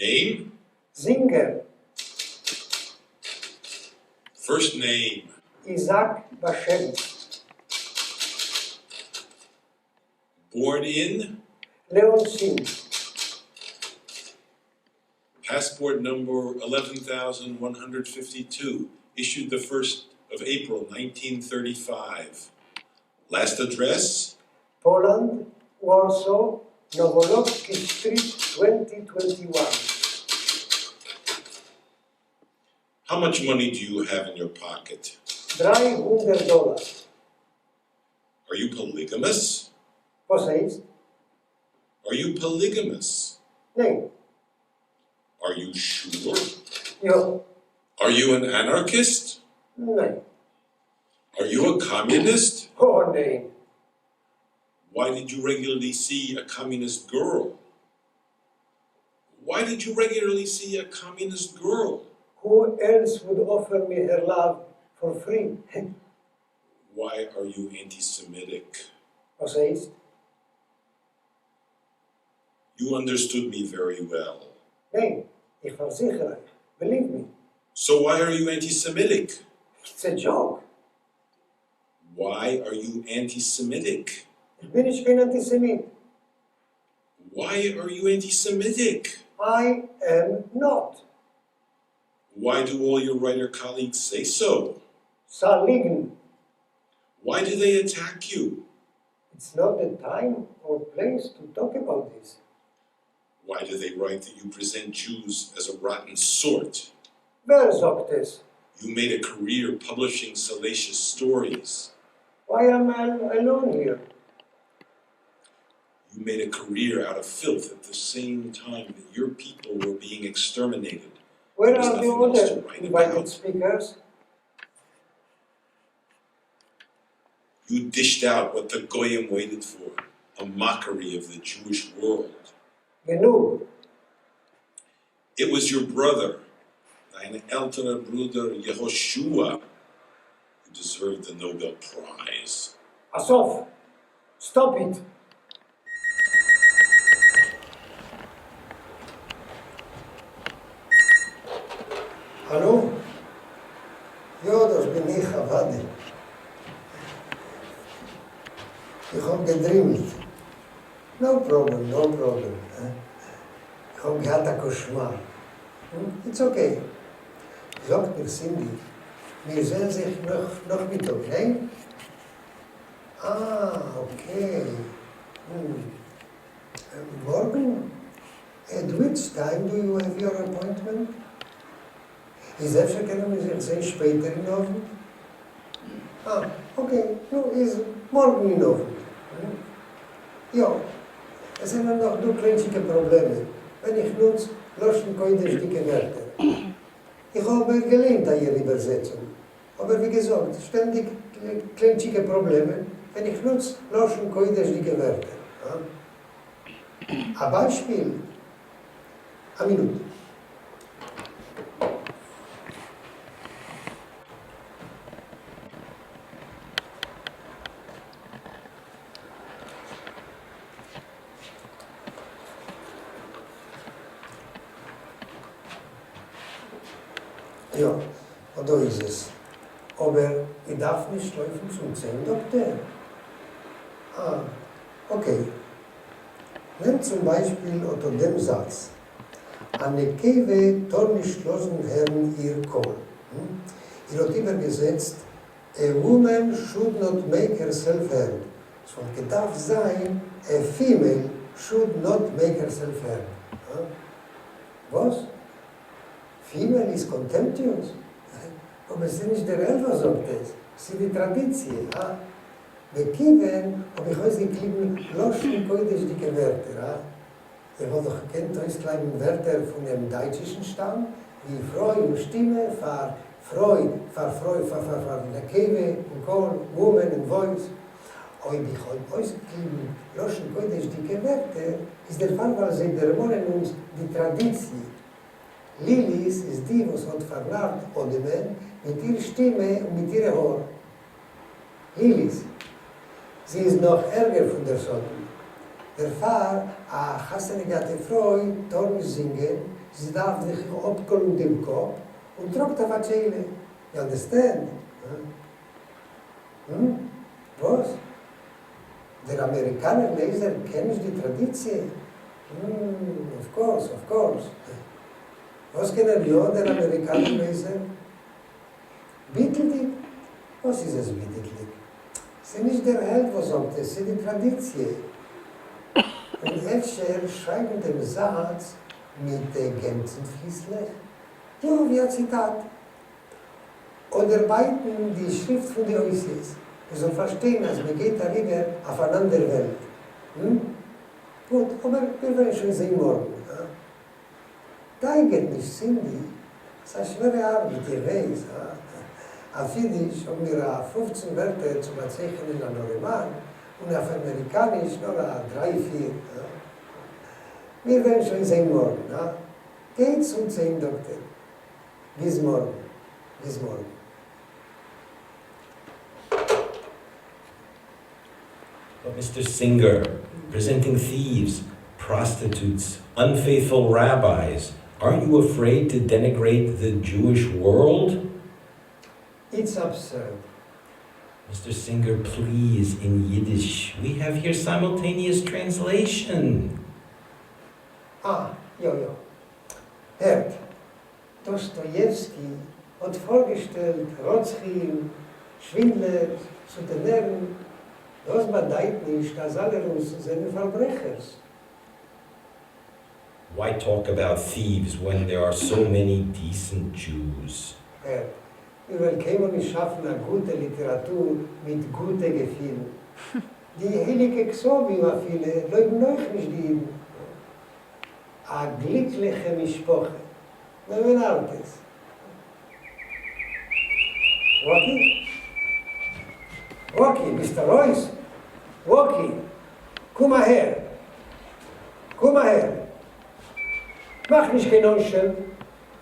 Name? Singer. First name. Isaac Bashevis. Born in? Leoncin. Passport number 11,152, issued the 1st of April 1935. Last address? Poland, Warsaw, Nowolovsky Street, 2021. How much money do you have in your pocket? $300. Are you polygamous? וואָס הייסט? Are you polygamous? ניין. Are you sure? יאָ. Are you an anarchist? ניין. Are you a communist? אָ, ניין. Why did you regularly see a communist girl? Why did you regularly see a communist girl? Who else would offer me her love for free? Why are you anti-Semitic? וואָס הייסט? You understood me very well. ניין, איך פֿאַרזיכער אײַך. Believe me. So why are you anti-Semitic? It's a joke. Why are you anti-Semitic? איך בין נישט קיין אַנטיסעמיט. Why are you anti-Semitic? I am not. Why do all your writer colleagues say so? ס'אַ ליגן. Why do they attack you? It's not the time or place to talk about this. Why do they write that you present Jews as a rotten sort? ווער זאָגט עס? You made a career publishing salacious stories. Why am I alone here? You made a career out of filth at the same time that your people were being exterminated. Where There was are the nothing else other to write invited about. speakers? You dished out what the Goyim waited for, a mockery of the Jewish world. גענוג. It was your brother, דײַן עלטערער ברודער Yehoshua, who deserved the Nobel Prize. אַ סוף. Stop it. האַלאָ? יאָ, דאָס בין איך, אַוודאי. איך האָב געדרימלט. No problem, no problem. איך האָב געהאַט אַ קאָשמאַר. It's okay. זאָגט מיר, סינדי, מיר זעען זיך נאָך נאָכמיטאָג, ניין? אַה, okay. מאָרגן? At which time do you have your appointment? איז אפשר קענען מיר זיך זען שפעטער אין אָוונט? אה, okay, נו, איז מאָרגן אין אָוונט. יאָ, עס זענען נאָך דאָ קליינטשיקע פּראָבלעמען, ווען איך נוץ לשון-קודשדיקע ווערטער. איך האָב אָבער געליינט אײַער איבערזעצונג. אָבער ווי געזאָגט, שטענדיק קליינטשיקע פּראָבלעמען, ווען איך נוץ לשון-קודשדיקע ווערטער. אַ בײַשפּיל? אַ מינוט. יא, אט דא איז עס. אבער איך דארף נישט לויפן צום ציין דאקטער? אה, okay. נעם צום ביישפיל אט אט דעם זאץ, א נקבה טאר נישט לאזן הערן איר קול. איר האט איבערגעזעצט A woman should not make herself heard. ס'וואלט געדארפט זיין A female should not make herself heard. וואס? Female איז contemptuous? אבער ס'איז נישט דער עלפער זאגט עס, ס'איז די טראדיציע, הא? בכיוון האב איך אויסגעקליבן לשון קודש'דיגע ווערטער, הא? איך וואלט דאך געקענט אויסקלייבן ווערטער פונעם דייטשישן שטאם, ווי פרוי און שטימע פאר פרוי, פאר פרוי פאר פאר פאר נקבה און קול, woman און voice. אויב איך האב אויסגעקליבן לשון קודש'דיגע ווערטער, איז דערפאר ווייל זיי דערמאנען אונז די טראדיציע. ליליס איז די וואס האט פארנארט אדם'ען מיט איר שטימע און מיט אירע האר. ליליס. זי איז נאך ערגער פון דער שטן. דערפאר א חתונה געהאטע פרוי טאר נישט זינגען, זי דארף זיך אפקאלן דעם קאפ און טראגט א פאטשיילע, יו אנדערסטענד? הא? וואס? דער אמעריקאנער לעזער קען נישט די טראדיציע? הממ, of course, of course. וואס קען ער יא דער אמעריקאנער לעזער? ביטלדיג? וואס איז עס ביטלדיג? ס'נישט דער העלד וואס זאגט עס, ס'איז די טראדיציע. און אפשר שרייבן דעם זאץ מיט גענזן-פיסלעך? יא, ווי א ציטאט. אדער בייטן די שריפט פון די אותיות, מ'זאל פארשטיין אז מ'גייט אריבער אויף אן אנדער וועלט. הממ? גוט, אבער מיר וועלן שוין זעהן מארגן, הא? דאגה'ט נישט סינדי, ס'איז א שווערע ארבעט, איך ווייס, הא? אויף אידיש האבן מיר א 15 ווערטער צו באצייכענען אן ארימאן, און אויף אמעריקאניש נאר א דריי פיר, הא? מיר וועלן שוין זעהן מארגן, הא? גיי צום ציין דאקטער. ביז מארגן. ביז מארגן. But Mister Singer, presenting thieves, prostitutes, unfaithful rabbis, aren't you afraid to denigrate the Jewish world? It's absurd. Mister Singer, please, in Yiddish, we have here simultaneous translation. אה, יא יא. הערט, דאסטאיעווסקי האט פארגעשטעלט רוצחים, שווינדלערס, סוטענערן, דאס באדייט נישט אז אלע רוסן זענען פארברעכערס. Why talk about thieves when there are so many decent Jews? הערט, מיר וועלן קיינמאל נישט שאפן א גוטע ליטעראטור מיט גוטע געפילן. די הייליגע כתבים אפילו לויבן אויך נישט די אידן. א גליקליכע משפחה. וועמען ארט עס? וואקי? וואקי, ביסט ארויס? וואקי, קום אהער! קום אהער! מאך נישט קיין אנשטעל,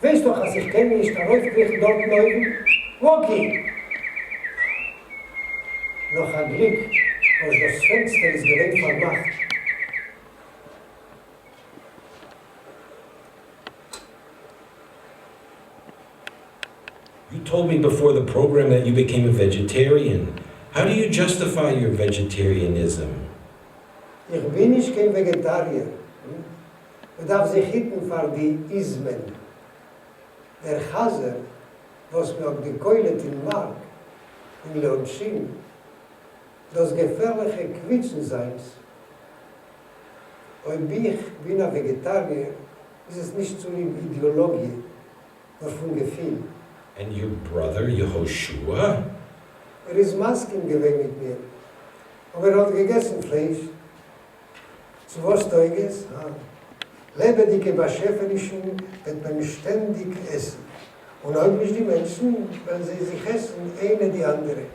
ווייסט דאך אז איך קען נישט ארויפקריכן דארטן אויבן. וואקי! נאך א גליק וואס דאס פענסטער איז געווען פארמאכט. You told me before the program that you became a vegetarian. How do you justify your vegetarianism? איך בין נישט קיין וועגעטאריער. מ'דארף זיך היטן פאר די איזמען. דער חזר וואס מ'האט געקוילעט אין מארק אין לעאנטשין, דאס געפערליכע קוויטשן זיינס. אויב איך בין א וועגעטאריער איז עס נישט צוליב אידעאלאגיע, נאר פון געפיל. And your brother Yehoshua? ער איז מסכים געווען מיט מיר, אבער ער האט געגעסן פלייש. צו וואס טויג עס? הא? לעבעדיגע באשעפענישן וועט מען שטענדיג עסן, און אויב נישט די מענטשן, וועלן זיי זיך עסן איינע די אנדערע.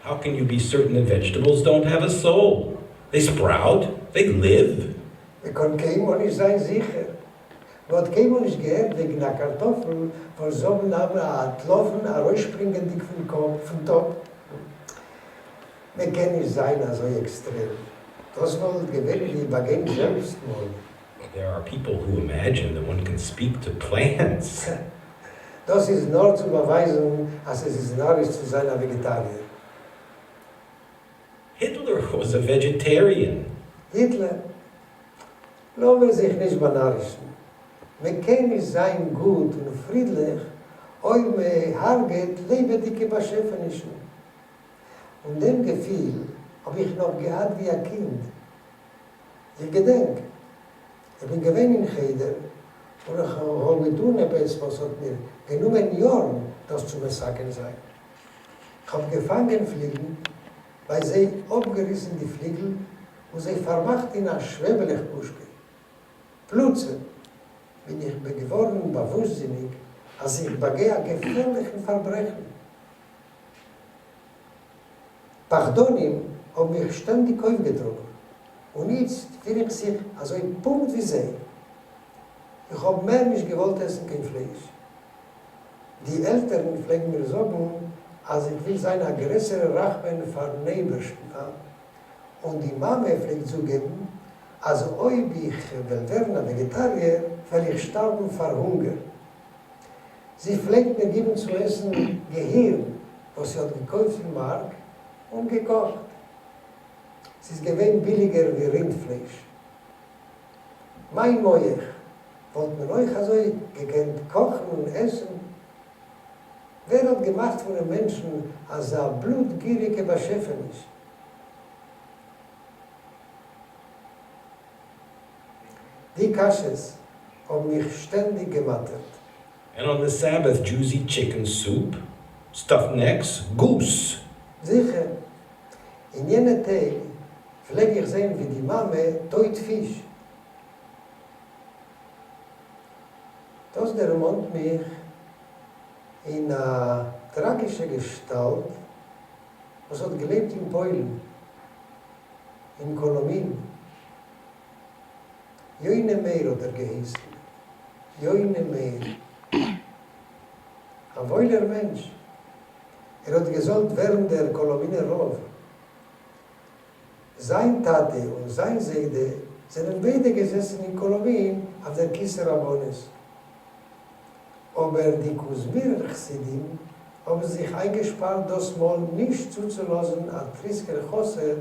How can you be certain that vegetables don't have a soul? They sprout, they live. מ'קען קיינמאל נישט זיין זיכער. מ'האט קיינמאל נישט געהערט וועגן א קארטאפל וואס זאל אנטלאפן ארויסשפרינגענדיג פון קאפ פון טאפ. מ'קען נישט זיין אזוי עקסטרעם. דאס וואלט געווען ווי באגיין זעלבסטמארד. There are people who imagine that one can speak to plants. דאס איז נאר צו באווייזן אז עס איז נאריש צו זיין א וועגעטאריער. Hitler was a vegetarian. היטלער? לאמיר זיך נישט באנארישן. מען קען נישט זיין גוט און פרידליך אויב מען הרג'עט לעבעדיגע באשעפענישן. און דעם געפיל האב איך נאך געהאט ווי א קינד. איך געדענק, איך בין געווען אין חדר און איך האב געטון עפעס וואס האט מיר גענומען יארן דאס צו מתקן זיין. כ'האב געפאנגען פליגן, ביי זיי אפגעריסן די פליגל און זיי פארמאכט אין א שוועבעלעך פושקע. פלוצים בין איך געווארן באוואוסטזיניג אז איך באגיי א געפערליכן פארברעכן. פחדנים האבן מיך שטענדיג אויפגעטראגן, און איצט פיר איך זיך אזוי פונקט ווי זיי. איך האב מער נישט געוואלט עסן קיין פלייש. די עלטערן פלעגן מיר זאגן אז איך וויל זיין א גרעסערע רחמן פארן אייבערשטן, און די מאמע פלעגט צוגעבן אז אויב איך וועל ווערן א וועגעטאריער וועל איך שטארבן פאר הונגער. זי פלעגט מיר גיבן צו עסן געהירן וואס זי האט געקויפט אין מארק און געקאכט. ס'איז געווען ביליגער ווי רינדפלייש. מיין מח וואלט מען אויך אזוי געקענט קאכן און עסן. ווער האט געמאכט פונעם מענטשן אזא בלוטגיריגע באשעפעניש? די קשיות האבן מיך שטענדיג געמאטערט. And on the Sabbath Jews eat chicken soup, stuffed necks, goose. זיכער. אין יענע טעג פלעג איך זען ווי די מאמע טויט פיש. דאס דערמאנט מיך אין א טראגישע געשטאלט וואס האט געלעבט אין פוילן, אין קאלאמין. יונה מאיר האט ער געהייסן. יונה מאיר. א וואוילער מענטש. ער האט געזאלט ווערן דער קאלאמינער רב. זיין טאטע און זיין זיידע זענען ביידע געזעסן אין קאלאמין אויף דער כסא רבנות. אבער די קוזמירער חסידים האבן זיך איינגעשפארט דאס מאל נישט צוצולאזן א טריסקער חסיד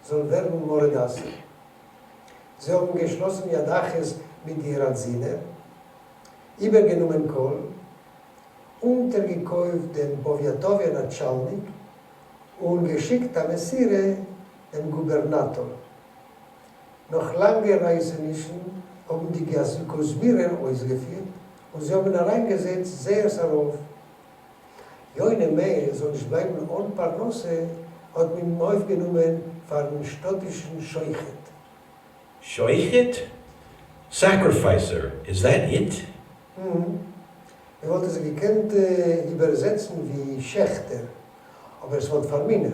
זאל ווערן מרא דאתרא. זיי האבן געשלאסן יד אחת מיט די ראדזינער, איבערגענומען קהל, אונטערגעקויפט דעם פאוויאטאווער נאטשאלניק און געשיקט א מסירה דעם גובערנאטאר. נאך לאנגע רייסענישן האבן די קוזמירער אויסגעפירט און זיי האבן אריינגעזעצט זייערס א רב. יונה מאיר זאל נישט בלייבן אן פרנסה האט מען אים אויפגענומען פארן שטאטישן שוחט. שוחט? Sacrificer, is that it? מען וואלט עס געקענט איבערזעצן ווי שעכטער, אבער עס וואלט פארמינערט.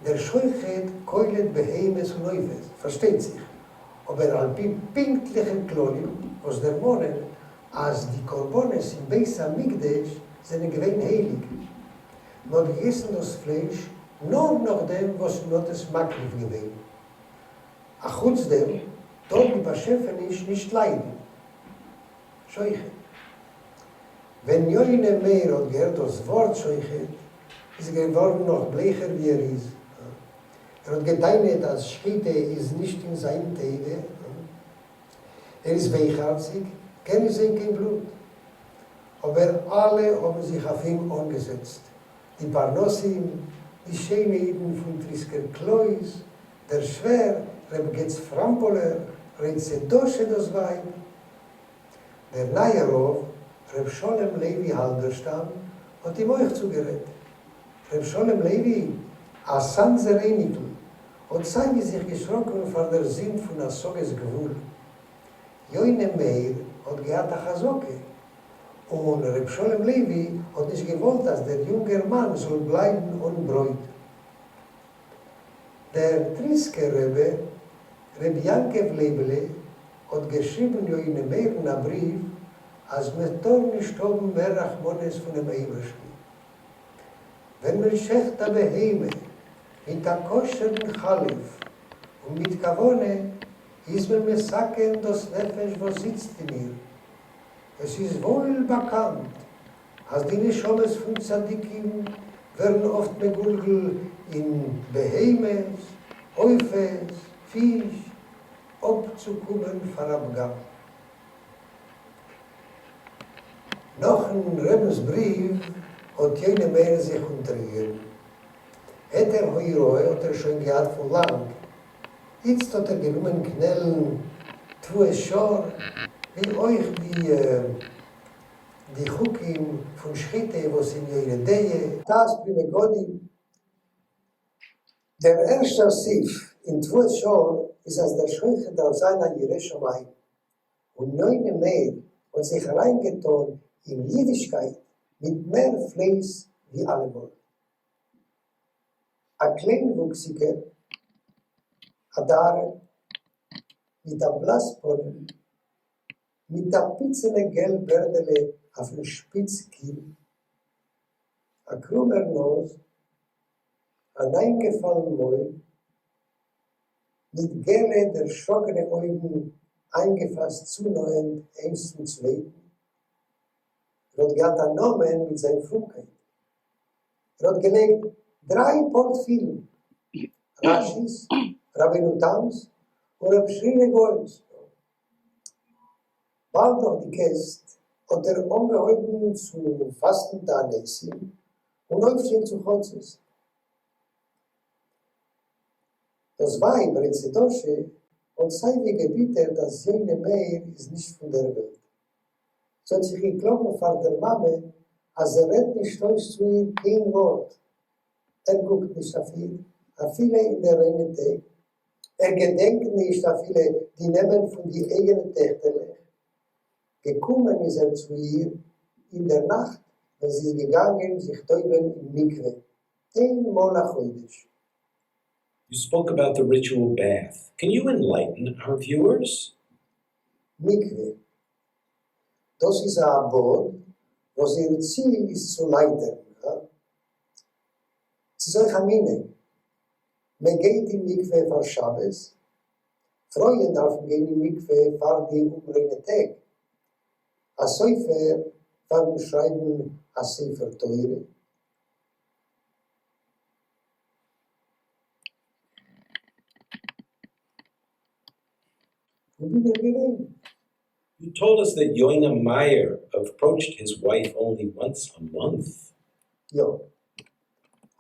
דער שוחט קוילעט בהמות און עופות, פארשטייט זיך, אבער על פי פונקטליכע כללים וואס דערמאנען אז די קרבנות אין בית המקדש זענען געווען הייליג. מען האט געגעסן דאס פלייש נאר נאכדעם וואס מען האט עס מקריב געווען. אחוץ דעם טאר די באשעפעניש נישט ליידן. שוחט. ווען יונה מאיר האט געהערט דאס ווארט שוחט איז ער געווארן נאך בלייכער ווי ער איז. ער האט גע'טענה'ט אז שחיטה איז נישט אין זיין טבע. ער איז ווייכהארציג, קען נישט זען קיין בלוט. אבער אלע האבן זיך אויף אים אנגעזעצט, די פרנסים, די שיינע אידן פון טריסקער קלויז, דער שווער ר' געץ פראמפאלער, ר' צעדושע דאס ווייב, דער נייער רב, ר' שלום לוי האלבערשטאם, האט אים אויך צוגערעדט. ר' שלום לוי, א סאנזער אייניקל, האט סייווי זיך געשראקן פאר דער זינד פון השגת גבול. יונה מאיר האט געהאט א חזקה, און ר' שלום לוי האט נישט געוואלט אז דער יונגערמאן זאל בלייבן אן ברויט. דער טריסקער רבי, ר' יעקב לייבעלע, האט געשריבן יונה מאיר'ן א בריוו אז מען טאר נישט האבן מער רחמנות פונעם אייבערשטן. ווען מען שעכט א בהמה מיט א כשר'ן חלף און מיט כוונה איז מען מסכן דאס נפש וואס זיצט אין איר. עס איז וואויל באקאנט אז די נשמות פון צדיקים ווערן אפט מגולגל אין בהמות, עופות, פיש, אפצוקומען פאר א פגם. נאכן רבינ'ס בריוו האט יונה מאיר זיך אונטערגעגעבן. היתר הוראה האט ער שוין געהאט פון לאנג, איצט האט ער גענומען קנעלן תבואת שור, ווי אויך די די חוקים פון שחיטה וואס אין יורה דעה. טז פרי מגדים, דער ערשטער סעיף אין תבואת שור איז אז דער שוחט דארף זיין א ירא שמים, און יונה מאיר האט זיך אריינגעטאן אין אידישקייט מיט מער פלייס ווי אלעמאל. א קליינוואוקסיגער, א דארער, מיט א בלאס פנים, מיט א פיצעלע געל בערדעלע אויפן שפיץ קין, א קרומער נאז, אן איינגעפאלן מויל. מיט געלע דערשראקענע אויגן איינגעפאסט צו נאענט איינס צום צווייטן. ער האט געהאט א נאמען מיט זיין פרומקייט. ער האט געלייגט דריי פאר תפילין, רשי'ס, רבינו תם'ס און ר' שרירא גאון'ס. באלד נאך די קעסט האט ער אנגעהויבן צו פאסטן תעניתים און אויפשטיין צו חצות. דאס ווייב ר' צדושע האט סייווי געביטערט אז יונה מאיר איז נישט פון דער וועלט. זי האט זיך געקלאגן פאר דער מאמע אז ער רעדט נישט אויס צו איר קיין ווארט, ער קוקט נישט אויף איר אפילו אין די ריינע טעג, ער געדענקט נישט אפילו די נעמען פון די אייגענע טעכטערלעך. געקומען איז ער צו איר אין דער נאכט ווען זי איז געגאנגען זיך טובל'ען אין מקווה איין מאל א חודש. You spoke about the ritual bath. Can you enlighten our viewers? מקווה. דאס איז א באד וואס איר ציל איז צו לייטערן. הא? ס'איז אויך א מנהג. מען גייט אין מקווה פאר שבת, פרויען דארפן גיין אין מקווה פאר די אומריינע טעג, א סופר פארן שרייבן א ספר תורה. וואו בין איך געווען? You told us that Yoina Meyer approached his wife only once a month. יא.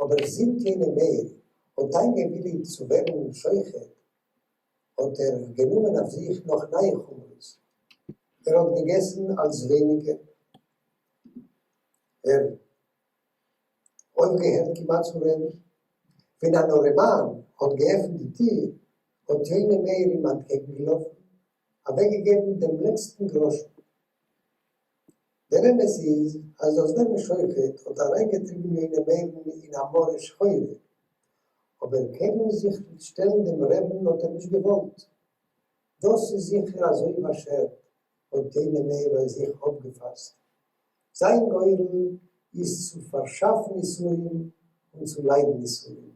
אבער זינט יונה מאיר האט איינגעוויליגט צו ווערן שוחט האט ער גענומען אויף זיך נאך נייע חומרות. ער האט געגעסן אלץ ווייניגער, ער אויפגעהערט כמעט צו רעדן. ווען אן ארעמאן האט געעפנט די טיר האט יונה מאיר אים אנטקעגנגעלאפן, אוועקגעגעבן דעם לעצטן גראשן. דער אמת איז אז דאס ווערן שוחט האט אריינגעטריבן יונה מאיר'ן אין א מרה שחורה, אבער קעגן זיך שטעלן דעם רעבן האט ער נישט געוואלט. דאס איז זיכער אזוי באשערט, האט יונה מאיר ביי זיך אפגעפאסט. זיין גורל איז צו פארשאפן יסורים און צו ליידן יסורים.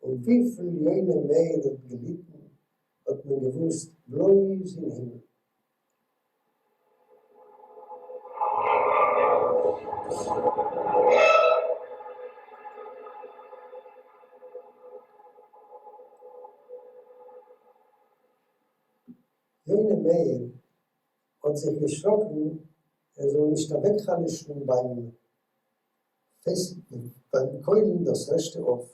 און וויפיל יונה מאיר האט געליטן האט מען געוואוסט בלויז אין הימל. יונה מאיר האט זיך געשראקן ער זאל נישט אוועקחלש'ן ביים קוילן דאס רעשטע עוף,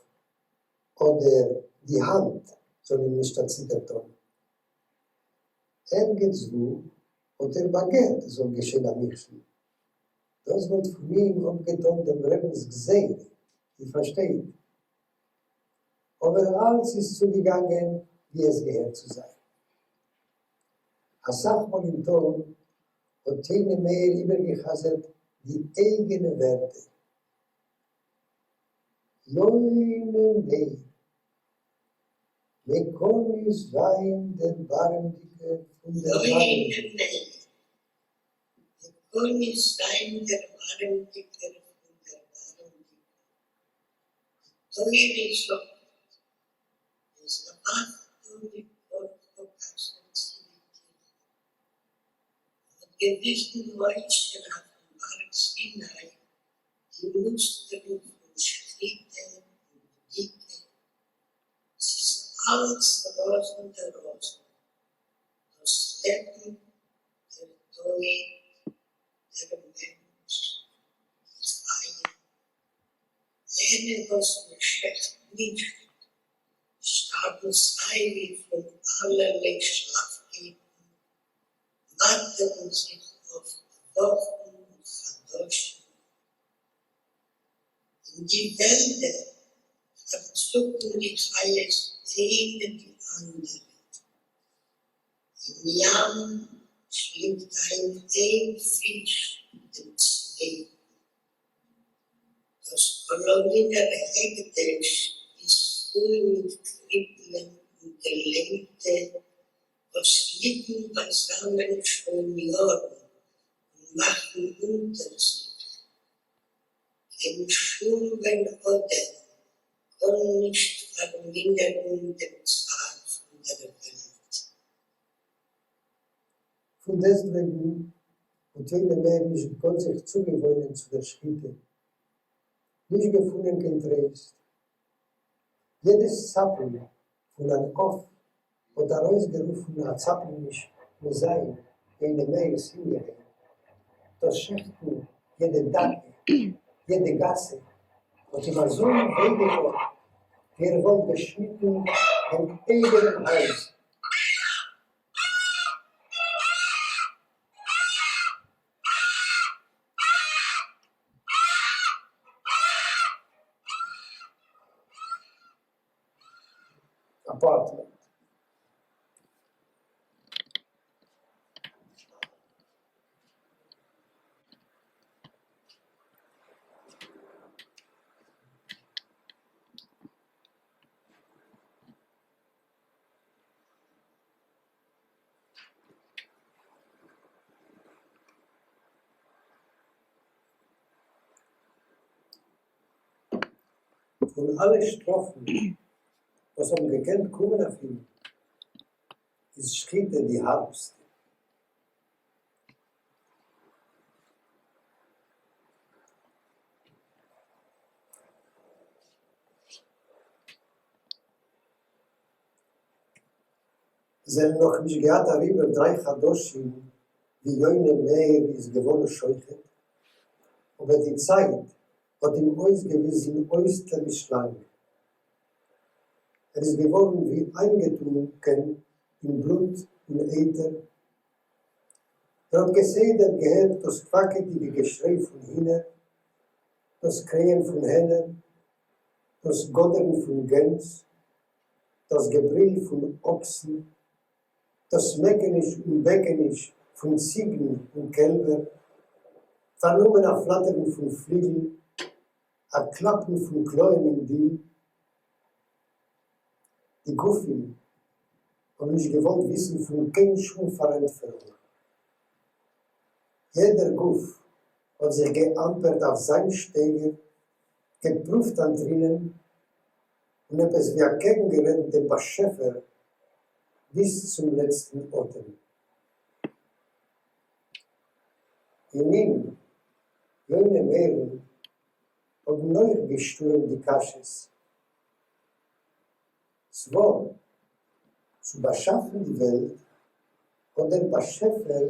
אדער די האנט זאל אים נישט א ציטער טאן. ערגעץ וואו האט ער באגערט עס זאל געשען א מכשול, דאס וואלט פון אים אפגעטאן דעם רבינ'ס גזירה, איר פארשטייט. אבער אלץ איז צוגעגאנגען ווי עס געהער צו זיין. אסאך מאל אין טאג האט יונה מאיר איבערגע'חזר'ט די אייגענע ווערטער, יונה מאיר, מען קאָן נישט זײַן דערבאַרעמדיקער פֿון דערבאַרעמדיקן. מען קאָן נישט זײַן דערבאַרעמדיקער פֿון דערבאַרעמדיקן. די תּורה זאָגט, ושמחת בכל חוקת ציוויתיך. מען האָט געוויזן משהן אויפֿן באַרג סיני די מוסטערן פֿון שחיטה און בדיקה. ס'איז אַלץ ראָזן דער ראָזן, דאָס לעבן, דער טויט, דער מענטש, די חיה. יענע וואָס מע שעכט נישט, שטאַרבן סײַ-ווי פֿון אַלערליי שלאַפֿקייטן, מאַטערן זיך אָפֿט וואָכן און חדשים. אין די וועלדער פארצוקן די חיות איינע די אנדערע. אין ים שלינגט איין איין פיש דעם צווייטן. דאס פאלאנינער הקדש איז פול מיט קריפלען און געליימטע וואס ליגן באזאמען שוין יארן און מאכן אונטער זיך. קיין שום בן אדם קאן נישט פארמינערן דעם צער פון. דער וועלט. פון דעסטוועגן האט יונה מאיר נישט געקאנט זיך צוגעוואוינען צו דער שחיטה, נישט געפונען קיין טרייסט. יעדעס צאפל פון אן עוף האט ארויסגערופן א צאפלעניש אין זיין, יונה מאיר'ס, אינגערהיים. דאס שעכטן יעדע דקה, יעדע גסה, האט אים אזוי וויי געטאן, ווי ער וואלט געשניטן דעם אייגענעם האלז. אפארטמענט. פון אלע שטראפן וואס האבן געקענט קומען אויף אים, איז שחיטה די הארבסטע. עס זענען נאך נישט געהאט אריבער דריי חדשים ווי יונה מאיר איז געווארן שוחט, אבער די צייט האט אים אויסגעוויזן אויסטערליש לאנג. ער איז געווארן ווי איינגעטונקען אין בלוט און אייטער. ער האט כסדר געהערט דאס קוואקעדיגע געשריי פון הינער, דאס קרייען פון הענער, דאס גאדערן פון גענז, דאָס געבריל פֿון אָקסן, דאָס מעקעניש און בעקעניש פֿון ציגן און קעלבער, פֿאַרנומען אַ פֿלאַטערן פֿון פֿליגל, אַ קלאַפּן פֿון קלויען אין דיל. די גופֿים האָבן נישט געוואָלט וויסן פֿון קיין שום פֿאַרענטפֿערונג. יעדער גוף האָט זיך געאַמפּערט אויף זײַן שטייגער, געפּרוּווט אַנטרינען און עפעס ווי אקעגנגערעדט דעם באשעפער ביז צום לעצטן אטעם. אין אים, יונה מאיר'ן, האבן אויך געשטורעמט די קשיות. ס'וואר, צו באשאפן די וועלט האט דער באשעפער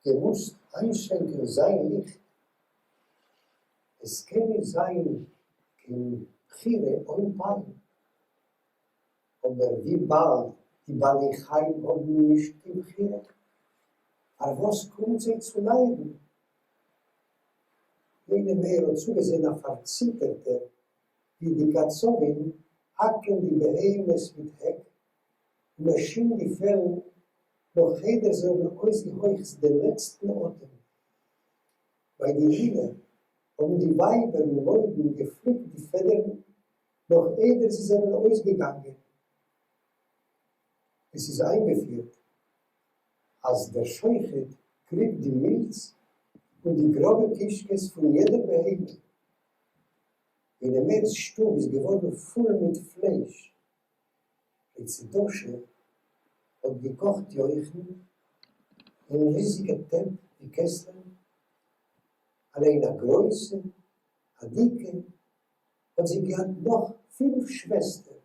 געמוזט איינשענקען זיין ליכט. עס קען נישט זיין קיין בחירה אן פיין. אבער וויבאלד די בעלי חיים האבן נישט קיין בחירה, פארוואס קומט זיי צו ליידן? יונה מאיר האט צוגעזען א פארציטערטער ווי די קצבים האקן די בהמות מיט העק און מען שינדט די פעלן נאך איידער זיי האבן אויסגעהויכט דעם לעצטן אטעם. ביי די הינער האבן די ווייבער און מוידן געפליקט די פעדערן נאך איידער זיי זענען אויסגעגאנגען. עס איז איינגעפירט אז דער שוחט קריגט די מילץ און די גראבע קישקעס פון יעדער בהמה. יונה מאיר'ס שטוב איז געווארן פול מיט פלייש. ר' דאשע האט געקאכט יויכן אין ריזיגע טעפ ווי קעסלען, אליין א גרויסע, א דיקע, האט זי געהאט נאך פינף שוועסטער,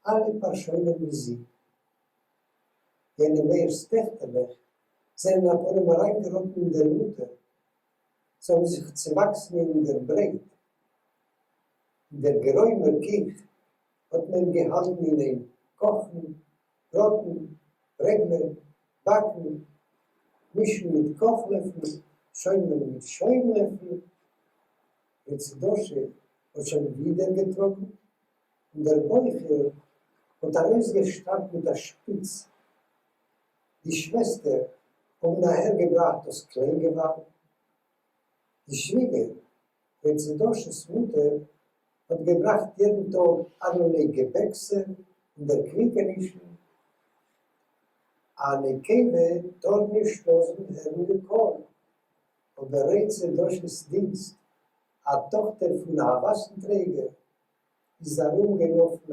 אלע פארשוינען ווי זי. יונה מאיר'ס טעכטערלעך זענען אפנים אריינגעראטן אין דער מוטער, זיי האבן זיך צעוואקסן אין דער ברייט. אין דער גערוימער קיך האט מען געהאלטן אין איין קאכן, בראטן, פרעגלען, באקן, מישן מיט קאך-לעפל, שוימען מיט שוים-לעפל. ר' דאשע האט שוין ווידער געטראגן, און דער בויך איר האט ארויסגעשטארט מיט א שפיץ. די שוועסטער האבן אהערגעבראכט דאס קליינגעווארג. די שוויגער, ר' דאשע'ס מוטער, האט געבראכט יעדן טאג אלערליי געבעקסער און דערקוויקענישן. א נקבה טאר נישט לאזן הערן איר קול, אבער ר' דאשע'ס דינסט, א טאכטער פון א וואסנטרעגער, איז ארומגעלאפן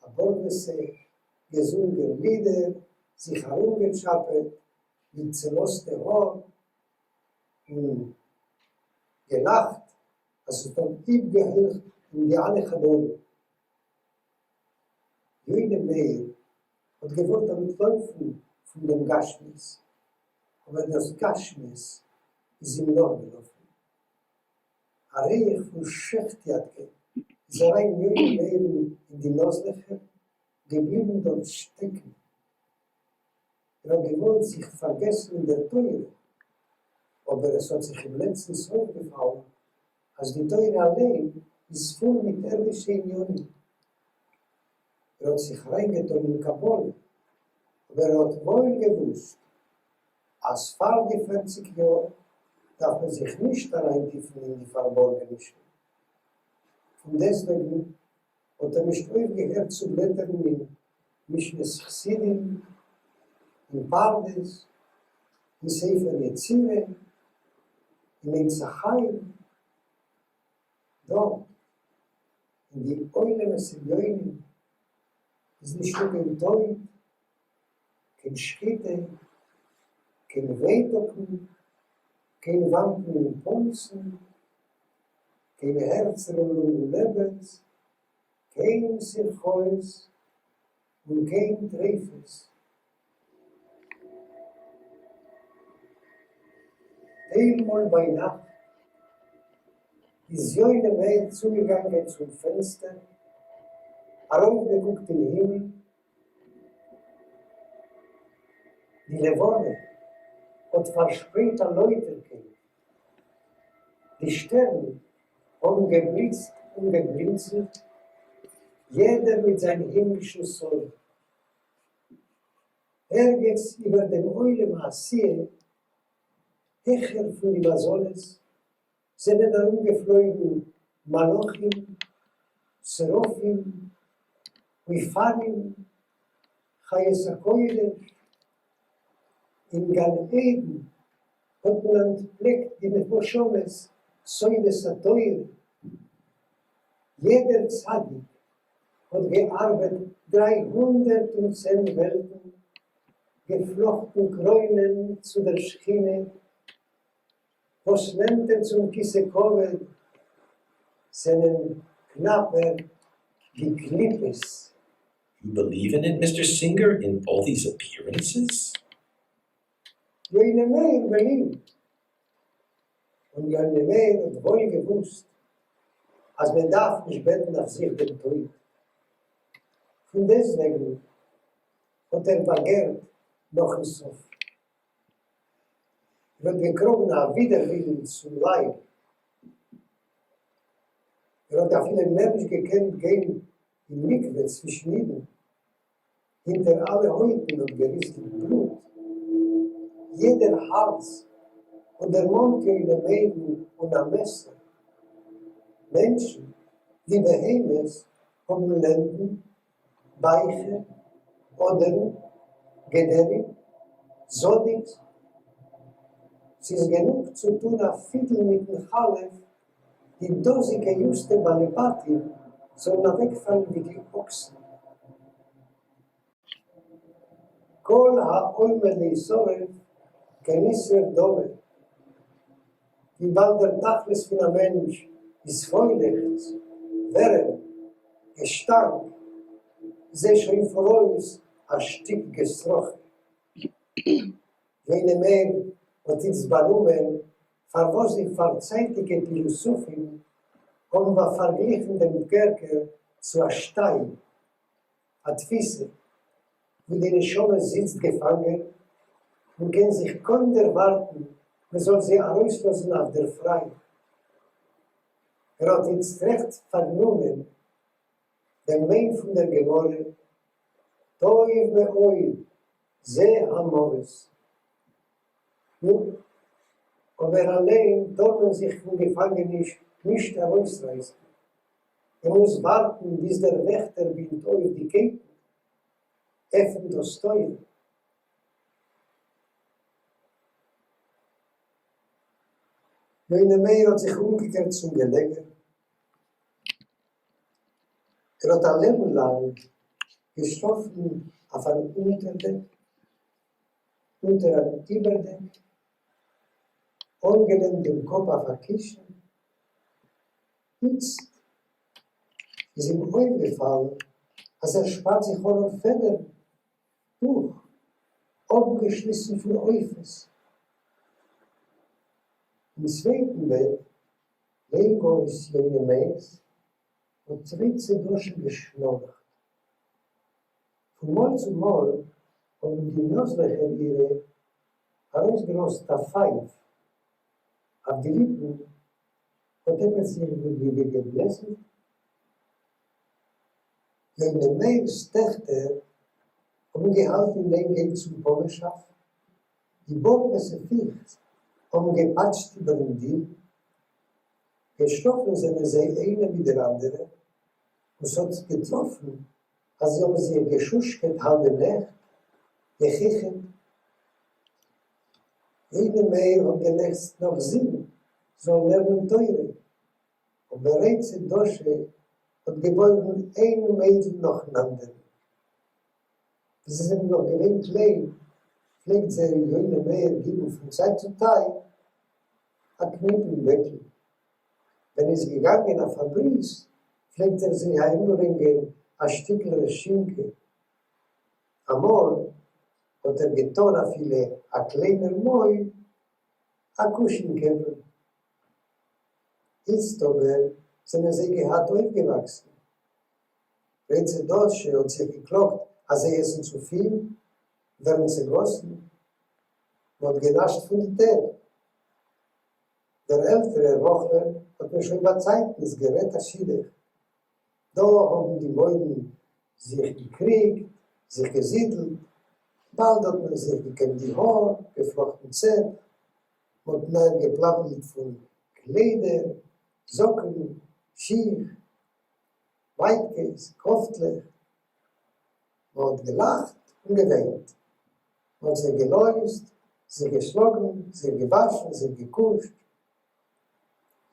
א בארוועסע. געזונגען לידער, זיך ארומגעטשאפעט מיט צעלאזטע האר און געלאכט אז עס האט אפגעהילכט אין די אלע חדרים. יונה מאיר האט געוואלט אנטלויפן פון דעם גשמיות, אבער דאס גשמיות איז אים נאכגעלאפן. א ריח פון שעכט-יאטקע איז אריין יונה מאיר'ן אין די נאזלעכער, געבליבן דארט שטעקן. ער האט געוואלט זיך פארגעסן אין דער תורה, אבער עס האט זיך אים לעצטנס אויפגעפאלן אז די תורה אליין איז פול מיט ערדישע עניינים. ער האט זיך אריינגעטאן אין קבלה, אבער ער האט וואויל געוואוסט אז פאר די פערציג יאר דארף מען זיך נישט אריינטיפן אין די פארבארגענישן. פונדעסטוועגן האט ער נישט אויפגעהערט צו בלעטערן אין משנת חסידים, אין פרדס, אין ספר יצירה, אין עץ החיים, דארט אין די עולמות עליונים איז נישטא קיין טויט, קיין שחיטה, קיין ווייטאגן, קיין וואנטן און פאלצן, קיין הערצער און לונגן-לעבערס, קיין סירכות און קיין טריפות. טיילמאל ביינאכט איז יונה מאיר צוגעגאנגען צום פענסטער, ארויפגעקוקט אין הימל, די לבנה האט פארשפרייט א לויטערקייט, די שטערן האבן געבליצט און געבלינצלט, יעדער מיט זיין הימלישן סוד. ערגעץ איבער דעם עולם העשיה, העכער פון די מזלות, זענען ארומגעפלויגן מלאכים, שרפים, אופנים, חיות הקודש. אין גן עדן האט מען אנטפלעקט די נשמות סודות התורה. יעדער צדיק האט געארבעט 310 וועלטן, געפלאכטן קרוינען צו דער שכינה, וואס נענטער צום כסא כבוד זענען קנאפער די קליפות. You believe in it, Mister Singer, in all these appearances? יונה מאיר believed. און יונה מאיר האט וואויל געוואוסט אז מען דארף נישט בעטן אויף זיך דעם טויט. פון דעסטוועגן האט ער באגערט נאכן סוף. ער האט געקראגן א ווידערווילן צום לייב. ער האט אפילו מער נישט געקענט גיין אין מקווה צווישן אידן. הינטער אלע הויטן האט געריסן בלוט. יעדער האלז האט דערמאנט יונה מאיר'ן אן א מעסער. מענטשן, ווי בהמות, האבן לענדן, בייכער, אדערן, געדערים, זאדיקס. ס'איז גענוג צו טון א פידל מיטן חלף די דאזיגע יוסטע בעלי בתים זאלן אוועקפאלן ווי די אקסן. כל העומד להישרף כנשרף דומה, וויבאלד דער תכלית פון א מענטש איז פוילעכץ, ווערעם, געשטאנק, איז ער שוין פאראויס א שטיק געסראכע. יונה מאיר האט איצט באנומען פארוואס די פארצייטיגע פילוסופים האבן פארגליכן דעם קערפער צו א שטיין, א תפיסה, וואו די נשמה זיצט געפאנגען און קען זיך קוים דערווארטן מען זאל זי ארויסלאזן אויף דער פריי. ער האט איצט רעכט פארנומען דעם מיין פון דער גמרא, טוב מאוד זה המוות. נו, אבער אליין טאר מען זיך פון געפאנגעניש נישט ארויסרייסן. מען מוז ווארטן ביז דער וועכטער בינדט אויף די קייטן, עפנט דאס טויער. יונה מאיר האט זיך אומגעקערט צום געלעגער. ער האט א לעבן לאנג געשלאפן. אויף אַן אונטערדעק, אונטער אַן איבערדעק, אָנגעלענט דעם קאָפּ אויף אַ קישן. איצט איז אים אויפֿגעפֿאַלן, אַז ער שפּאַרט זיך אָן אָן פֿעדערן, פּוך, אָפּגעשליסן פֿון עופֿות. אין צווייטן בעט, לענגאויס יונה מאירס, האָט רייצע דאָשע געשנאָרכט. פֿון מאָל צו מאָל האָבן די נאָזלעכער אירע אַרויסגעלאָזט אַ פֿײַף. אויף די ליפּן האָט עפּעס זיך ווי געבלעסלט. יונה מאירס טעכטער האָבן געהאַלטן אין איין גיין צום פּאָמעשאַף. די באָרוועסע פֿיס האָבן געפּאַטשט איבערן דיל. געשלאָפֿן זענען זיי איינע מיט דער אַנדערער, און ס'האָט געטראָפֿן, אַז זיי האָבן זיך געשושקעט האַלבע נעכט, געכיכעט. יונה מאיר האָט געלעכצט נאָך זין זאָלן לערנען תּורה, אָבער רייצע דאָשע האָט געבוירן איין מיידל נאָכן אַנדערן. ווען זיי זענען נאָך געווען קליין, פֿלעגט זיי יונה מאיר גיבן פֿון צײַט צו צײַט אַ קניפּ אין בעקל. ווען ער איז געגאַנגען אויף אַ ברית, פֿלעגט ער זיי אַהיימברענגען אַ שטיקל רעשינקע. אַ מאָל האָט ער געטאָן אַפֿילו אַ קליינער מויד אַ קוש אין קעפּל. איצט אָבער זענען זיי געהאַט אויפֿגעוואַקסן. רייצע דאָשע האָט זיך געקלאָגט, אַז זיי עסן צו פֿיל, ווערן צעגאָסן. מ'האָט גענאַשט פֿון די טעפּ. דער עלטערער רחלען האָט מען שוין באַצײַטנס גערעדט אַ שידוך. דאָ האָבן די מוידן זיך געקריגט, זיך געזידלט. באַלד האָט מען זיך געקעמט די האָר, געפֿלאָכטן צעפּ. מ'האָט נאָר געפּלאַפּלט פֿון קליידער, זאָקן, שיך, מייטקעס, קאָפֿטלעך. מ'האָט געלאַכט און געוויינט. מ'האָט זיך געלויזט, זיך געשלאָגן, זיך געוואַשן, זיך געקושט.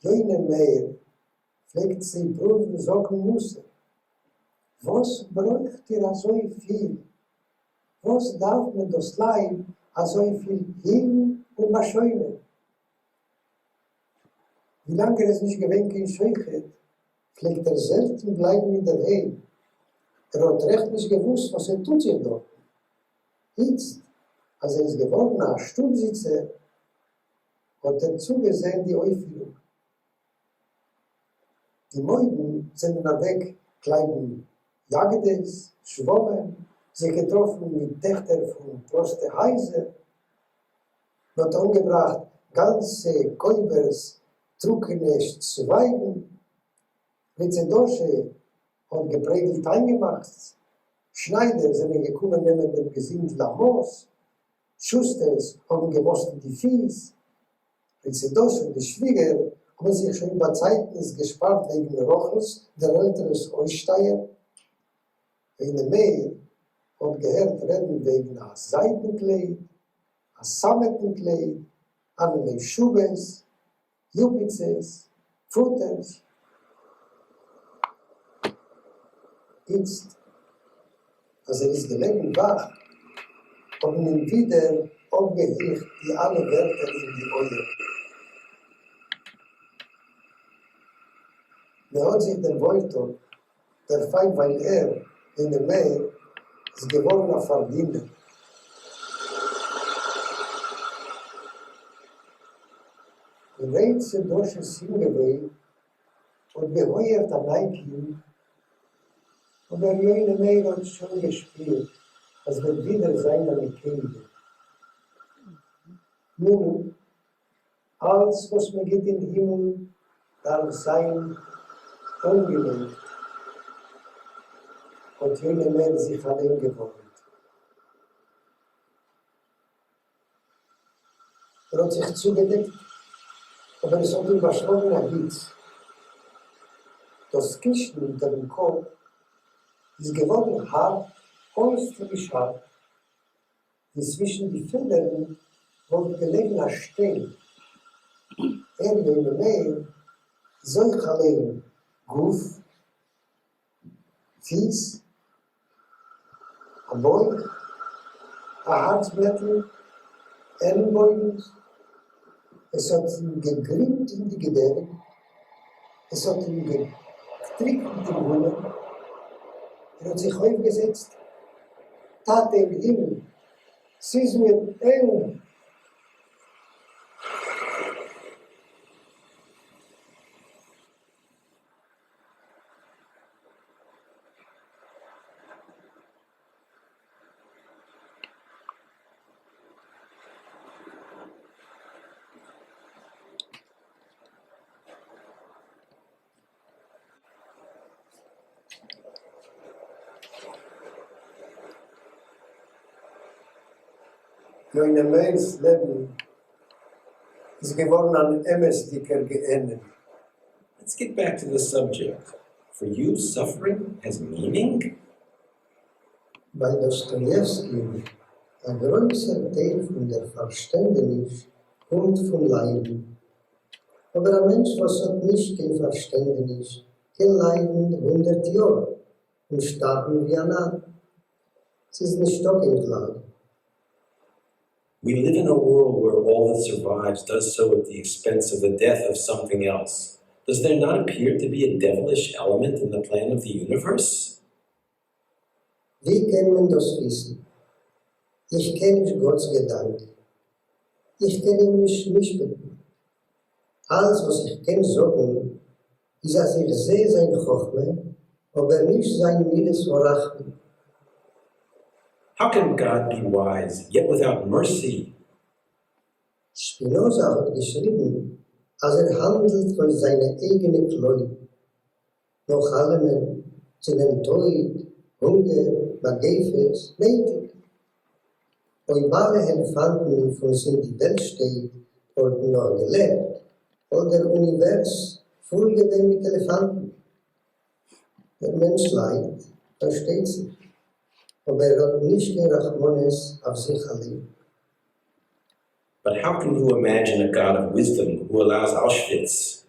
יונה מאיר פֿלעגט זיי פּרוּוון זאָגן מוסר, וואָס ברויכט איר אַזוי פֿיל? וואָס דאַרף מען דאָס לײַב אַזוי פֿיל הילן און באַשוינען? ווי לאַנג ער איז נישט געווען קיין שוחט, פֿלעגט ער זעלטן בלײַבן אין דער היים. ער האָט רעכט נישט געוווּסט וואָס סע טוט זיך דאָרטן. איצט, אַז ער איז געוואָרן אַ שטוב-זיצער, האָט ער צוגעזען די אויפֿפֿירונג. די מוידן זענען אַוועק קלײַבן יאַגדעס, שוואָמען, זיך געטראָפֿן מיט טעכטער פֿון פּראָסטע הײַזער. מ'האָט אָנגעבראַכט גאַנצע קויבערס טרוקענע צווײַגן. רייצע דאָשע האָט געפּרעגלט אײַנגעמאַכטס. שנײַדער זענען געקומען נעמען דעם געזינדל אַ מאָס. שוסטערס האָבן געמאָסטן די פֿיס. רייצע דאָשע און די שוויגער האָבן זיך שוין באַצײַטנס געשפּאַרט וועגן רחלס דער עלטערערס אויסשטייער. יונה מאיר האָט געהערט רעדן וועגן אַ זײַדן קלייד, אַ סאַמעטן קלייד, אַלערליי שובעס, יופּיצעס, פֿוטערס. איצט, אַז ער איז געלעגן וואַך, האָבן אים ווידער אָפּגעהילכט די אַלע ווערטער אין די אויערן. מע האָט זיך דעם וואוילטאָג דערפֿאַר ווײַל ער, יונה מאיר, איז געוואָרן אַ פֿאַרדינער. אין רייצע דאָשעס יונגע האָט געהויערט אַ נײַ קינד, אָבער יונה מאיר האָט שוין געשפּירט, אַז וועט ווידער זײַן אַ נקבֿה. נו-נו, אַלץ וואָס מע גיט אין הימל דאַרף זײַן אָנגעלייגט, האָט יונה מאיר זיך אַליין געוואָרנט. ער האָט זיך צוגעדעקט, אָבער עס האָט אים באַשלאָגן אַ היץ. דאָס קישן אונטערן קאָפּ איז געוואָרן האַרט, אויסטערליש האַרט, ווי צווישן די פֿעדערן וואָלט געלעגן אַ שטיין. ער, יונה מאיר, איז אויך אַליין גוף, פֿיס. א בויך? א הארץ-בלעטל? עלנבויגנס? עס האט אים געגרימט אין די געדערים, עס האט אים געטריקנט דעם גומען, ער האט זיך אויפגעזעצט, טאטע אין הימל, ס'איז מיר ענג! יונה מאיר'ס לעבן איז געווארן אן אמת'דיגער גיהנום. Let's get back to the subject. For you, suffering has meaning? ביי דאסטאיעווסקין, א גרויסער טייל פון דער פארשטענדעניש קומט פון ליידן. אבער א מענטש וואס האט נישט קיין פארשטענדעניש קען ליידן 100 יאר און שטארבן ווי א נאר. ס'איז נישטא קיין כלל. We live in a world where all that survives does so at the expense of the death of something else. Does there not appear to be a devilish element in the plan of the universe? ווי קען מען דאס וויסן? איך קען נישט גאט'ס געדאנק. איך קען אים נישט משפט'ן. אלץ וואס איך קען זאגן איז אז איך זע זיין חכמה, אבער נישט זיין מידת הרחמים. How can God be wise, yet without mercy? שפינאזא האט געשריבן אז ער האנדלט לויט זיינע אייגענע כללים. נאך אלעמען זענען טויט, הונגער, מגיפות נויטיג. אויב אלע עלעפאנטן פון זינט די וועלט שטייט וואלטן נאך געלעבט, וואלט דער אוניווערס פול געווען מיט עלעפאנטן. דער מענטש ליידט, פארשטייט זיך, אבער ער האט נישט קיין רחמנות אויף זיך אליין. But how can you imagine a God of wisdom who allows Auschwitz?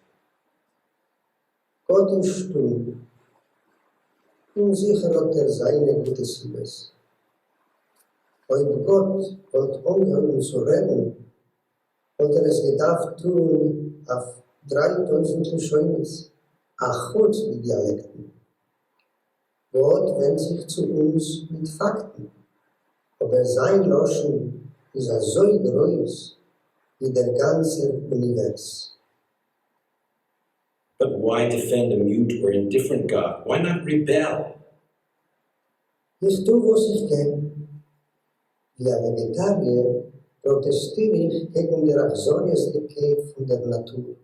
גאט איז שטום, און זיכער האט ער זיינע גוטע סיבות. אויב גאט וואלט אנגעהויבן צו רעדן, וואלט ער עס געדארפט טון אויף 3000 לשונות, אחוץ די דיאלעקטן. גאט ווענדט זיך צו אונז מיט פאקטן, אבער זיין לשון איז אזוי גרויס ווי דער גאנצער אוניווערס. But why defend a mute or indifferent God? Why not rebel? איך טו וואס איך קען. ווי א וועגעטאריער פראטעסטיר איך קעגן דער אכזריות'דיגקייט פון דער נאטור.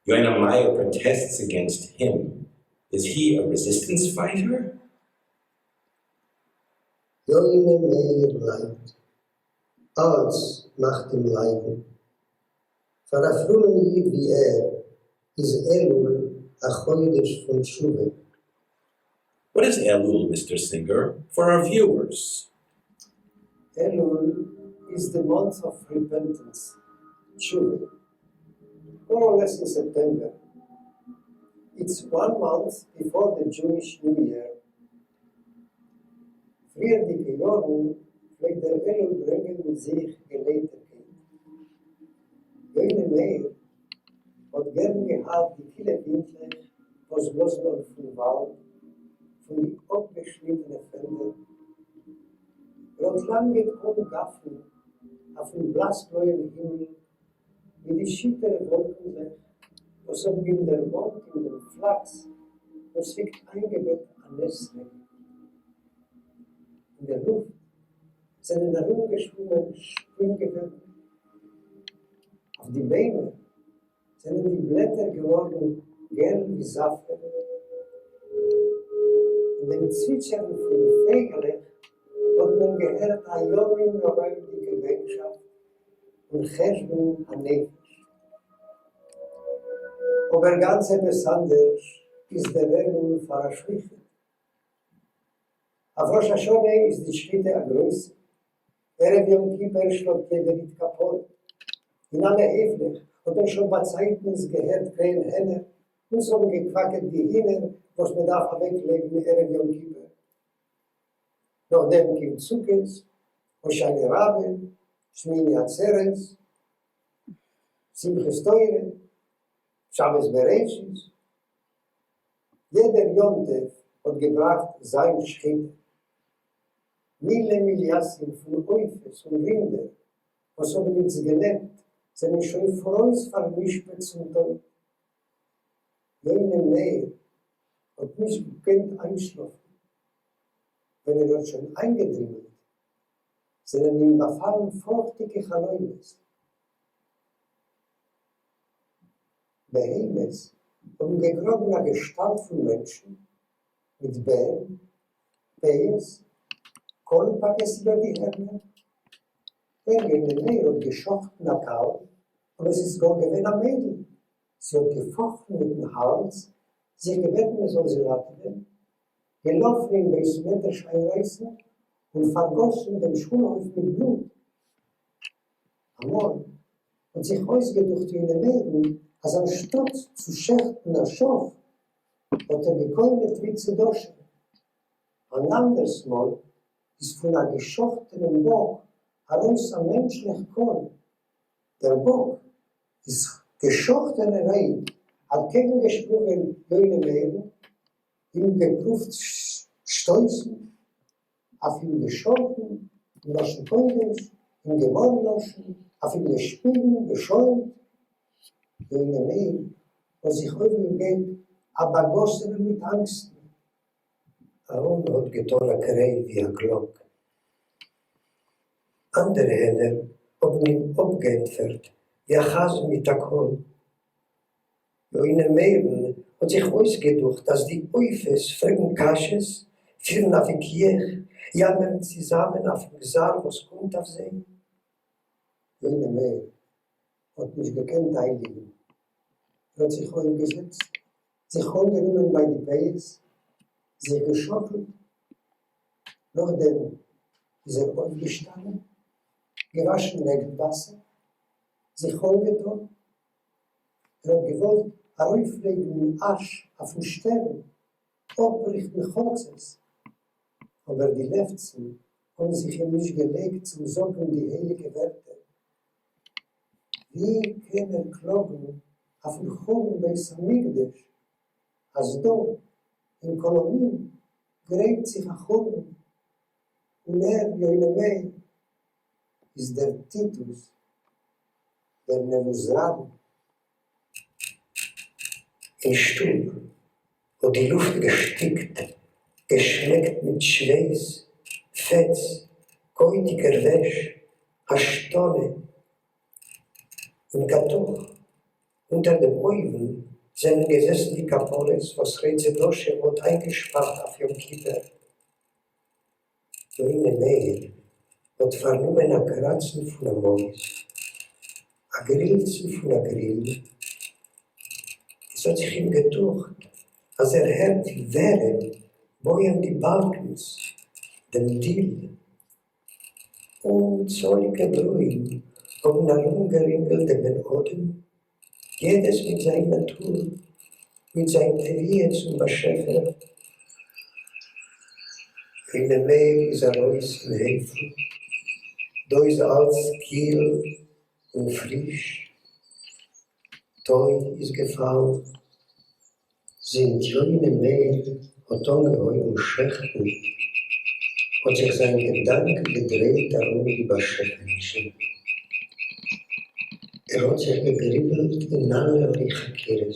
Yoina Meyer protests against him. Is he a resistance fighter? יונה מאיר ליידט. אלץ מאכט אים ליידן. פאר א פרומען איד ווי ער, איז אלול א חודש פון תשובה. What is Elul, Mr. Singer, for our viewers? Elul is the month of repentance, tshuva, more or less in September. It's one month before the Jewish New Year. פריערדיגע יארן פלעגט דער אלול ברענגען מיט זיך געלייטערקייט. יונה מאיר האט גערן געהאט די קילע ווינטלעך וואס בלאזן אן פון וואלד, פון די אפגעשניטענע פעלדער. ער האט לאנג געקאנט גאפן אויפן בלאס-בלויען הימל מיט די שיטערע וואלקנדלעך וואס האבן אים דערמאנט אין דעם פלאקס וואס ליגט איינגעבעט א נס-רעגן. אין דער לופט זענען ארומגעשוואומען שפינגעוועבן. אויף די ביימער זענען די בלעטער געווארן געל ווי זאפיר. אין דעם צוויטשערן פון די פייגעלעך האט מען געהערט א ימים נוראים'דיגע בענקשאפט און חשבון הנפש. אבער גאנץ עפעס אנדערש איז דער אלול פאר א שוחט. אויף ראש השנה איז די שחיטה א גרויסע. ערב יום כיפור שלאגט יעדער איד כפרה. אין אלע הייפלעך האט מען שוין באצייטנס געהערט קרייען הענער, און ס'האבן געקוואקעט די הינער וואס מ'דארף אוועקלייגן ערב יום כיפור. נאכדעם קומט סוכות, הושענא רבה, שמיני עצרת, שמחת תורה, שבת בראשית. יעדער יום טוב האט געבראכט זיין שחיטה. מילי מיליאסים פון עופות און רינדער וואס האבן איצט געלעבט זענען שוין פאראויס פאר'משפט צום טויט. יונה מאיר האט נישט געקענט איינשלאפן. ווען ער האט שוין איינגעדרימלט זענען אים באפאלן פארכטיגע חלומות. בהמות האבן געקראגן א געשטאלט פון מענטשן, מיט בערד, פאות, קאלפאקעס איבער די הערנער. ער, יונה מאיר, האט געשאכטן א קאלב, אבער ס'איז גאר געווען א מיידל. זי האט געפאכטן מיטן האלז, זיך געבעטן מען זאל זי ראטעווען, געלאפן אין בית מדרש איינרייסן און פארגאסן דעם שולהויף מיט בלוט. אמאל האט זיך אויסגעדוכט יונה מאיר'ן אז אנשטאט צו שעכטן א שאף האט ער געקוימעט תריצה דאשע. אן אנדערס מאל איז פון א געשאכטענעם באק ארויס א מענטשליך קול, דער באק איז געשאכטענערהייט אנטקעגנגעשפרונגען יונה מאיר'ן, אים געפרואווט שטויסן, אויף אים געשאלטן אין לשון קודש, אין גמרא לשון, אויף אים געשפיגן, געשוימט. יונה מאיר האט זיך אויפגעגעבט א באגאסענער מיט אנגסטן. א האן האט געטאן א קריי ווי א גלאק. אנדערע הענער האבן אים אפגעענטפערט ווי א חזן מיט א קול. יונה מאיר'ן האט זיך אויסגעדוכט אז די עופות פרעגן קשיות, פירן א וויכוח, יאמערן צוזאמען אויפן גזר וואס קומט אויף זיי. יונה מאיר האט נישט געקענט איינליגן, ער האט זיך אויפגעזעצט, זיך אנגענומען ביי די פאות, זיך געשאקלט, נאכדעם איז ער אויפגעשטאנען, געוואשן נעגל וואסער, זיך אנגעטון, ער האט געוואלט ארויפלייגן אש אויפן שטערן, אפריכטן חצות, אבער די לעפצן האבן זיך אים נישט געלייגט צום זאגן די הייליגע ווערטער. ווי קען ער קלאגן אויפן חורבן בית המקדש אז דא אין קאלאמין גרייט זיך א חורבן און ער, יונה מאיר, איז דער טיטוס דער נבוזראדן. אין שטוב האט די לופט געשטיקט, געשמעקט מיט שווייס, פעטס, קויטיקער וועש, השתנה. אין קאטוך, אונטער דעם אויוון, זענען געזעסן די כפרות וואס ר' זעדאשע האט איינגעשפארט אויף יום כיפור. יונה מאיר האט פארנומען א קראצן פון א מויז, א גרילצן פון א גריל, עס האט זיך אים געדוכט אז ער הערט די ווערעם בויען די באלקנס, דעם דיל. אומצאליגע ברואים האבן ארומגערינגלט דעם בן אדם, יעדעס מיט זיין נאטור, מיט זיין תביעה צום באשעפער. יונה מאיר איז ארויס אין הייפל, דא איז אלץ קיל און פריש, טוי איז געפאלן. זינט יונה מאיר האט אנגעהויבן שעכטן האט זיך זיין געדאנק געדרייט ארום די באשעפענישן. ער האט זיך געגריבלט אין אלערליי חקירות.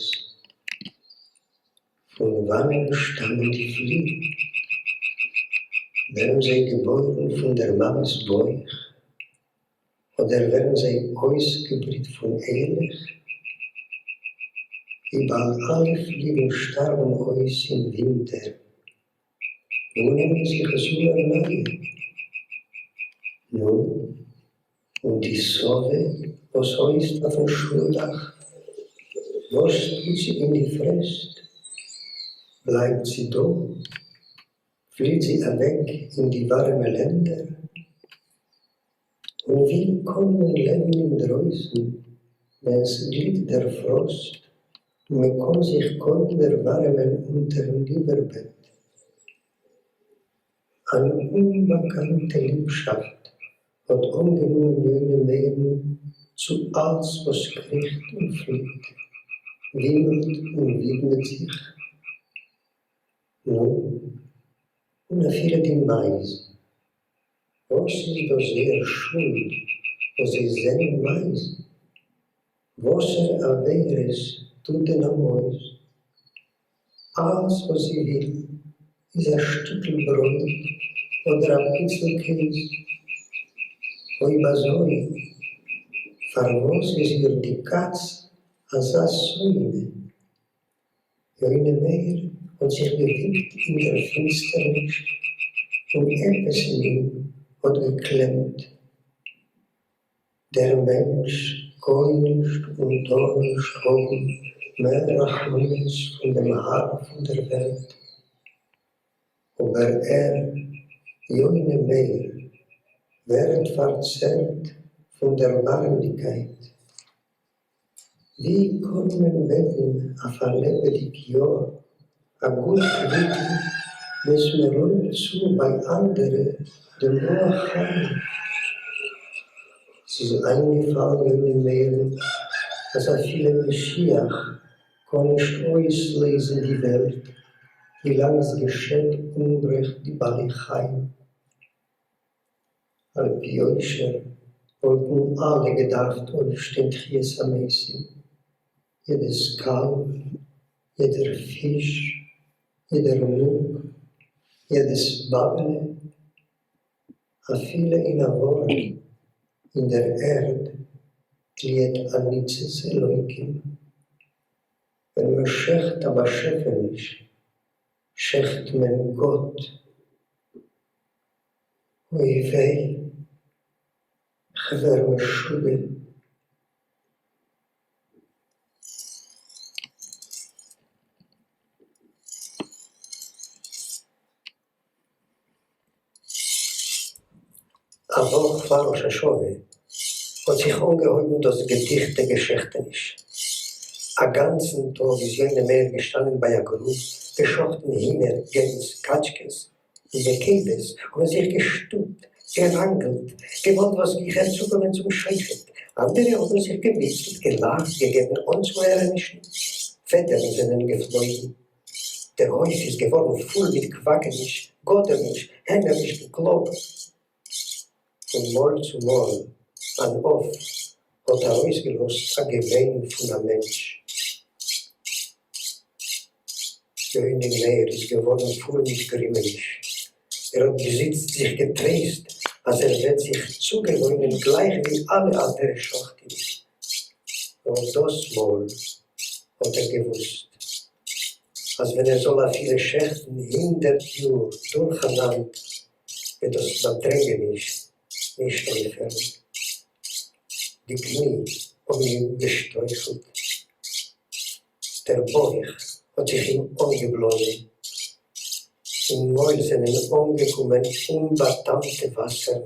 פון וואנען שטאמען די פלי? ווערן זיי געבוירן פון דער מאמע'ס בויך? אדער ווערן זיי אויסגעבריט פון אייערלעך? וויבאלד אלע פליגן שטארבן אויס אין ווינטער, וואו נעמען זיך זומער נייע? נו, און די סאווע וואס הויזט אויפן שול-דאך, וואס טוט זי אין די פרעסט? בלייבט זי דא? פליט זי אוועק אין די ווארעמע לענדער? און ווי קאן מען לעבן אינדרויסן ווען ס'גליט דער פראסט און מען קאן זיך קוים דערווארעמען אונטערן איבערבעט? אַן אומבאַקאַנטע ליבשאַפט האָט אָנגענומען יונה-מאירן צו אַלץ וואָס קריכט און פליט, ווימלט און ווידמעט זיך. נו, און אפילו די מייז, וואָס איז דאָס זייער שולד וואָס זיי זענען מייז? וואָסער עבירות טוט דען אַ מויז? אַלץ וואָס זי וויל איז אַ שטיקל ברויט אָדער אַ פּיצל קעז. אויב אַזוי, פֿאַר וואָס איז איר די קאַץ אַזאַ שׂונא? יונה-מאיר האָט זיך געוויגט אין דער פֿינצטערניש און עפּעס אין אים האָט געקלעמט. דער מענטש קאָן נישט און טאָר נישט האָבן מער רחמנות פֿון דעם האַר פֿון דער וועלט. אָבער ער, יונה-מאיר, ווערט פֿאַרצערט פֿון דערבאַרעמדיקייט. ווי קאָן מען בעטן אויף אַ לעבעדיק יאָר אַ גוט קוויטל, בעת מע רויבט צו בײַ אַנדערע דעם רוח-חיים? ס'איז אײַנגעפֿאַלן יונה-מאירן, אַז אַפֿילו משיח קאָן נישט אויסלייזן די וועלט, ווי לאַנג ס'געשעט אומרעכט די בעלי-חיים. על-פּי יושר וואָלטן אַלע געדאַרפֿט אויפֿשטיין תּחית-המתים, יעדעס קאַלב, יעדער פֿיש, יעדער מוק, יעדעס באַבעלע. אַפֿילו אין אַ וואָרעם אין דער ערד טליִעט אַ ניצוץ אלוקים. ווען מע שעכט אַ באַשעפֿעניש, שעכט מען גאָט. אוי וויי, כ'ווער משוגע. א וואך פאר ראש השנה האט זיך אנגעהויבן דאס געדיכטע געשעכטעניש. א גאנצן טאג איז יונה מאיר געשטאנען ביי א גרוב, געשאכטן הינער, גענז, קאטשקעס, די נקבות האבן זיך געשטופט, געראנגלט, געוואלט וואס גיכער צוקומען צום שוחט, אנדערע האבן זיך געוויצלט, געלאכט, געגעבן אנצוהערענישן, פעדערן זענען געפלויגן. דער הויף איז געווארן פול מיט קוואקעניש, גאדערניש, הענעריש געקלאג. פון מאל צו מאל אן עוף האט ארויסגעלאזט א געוויין פון א מענטש. יונה מאיר איז געווארן פול מיט גרימעניש. ער האט ביז איצט זיך געטרייסט אז ער וועט זיך צוגעוואוינען גלייך ווי אלע אנדערע שוחטים. נאר דאס מאל האט ער געוואוסט אז ווען ער זאל אפילו שעכטן הונדערט יאר דורכאנאנד וועט דאס באדרענגעניש נישט אויפהערן. די קני האבן אים געשטרויכלט, דער בויך האט זיך אים אנגעבלאזן, אין מויל זענען אנגעקומען אומבא'טעמ'טע וואסערן.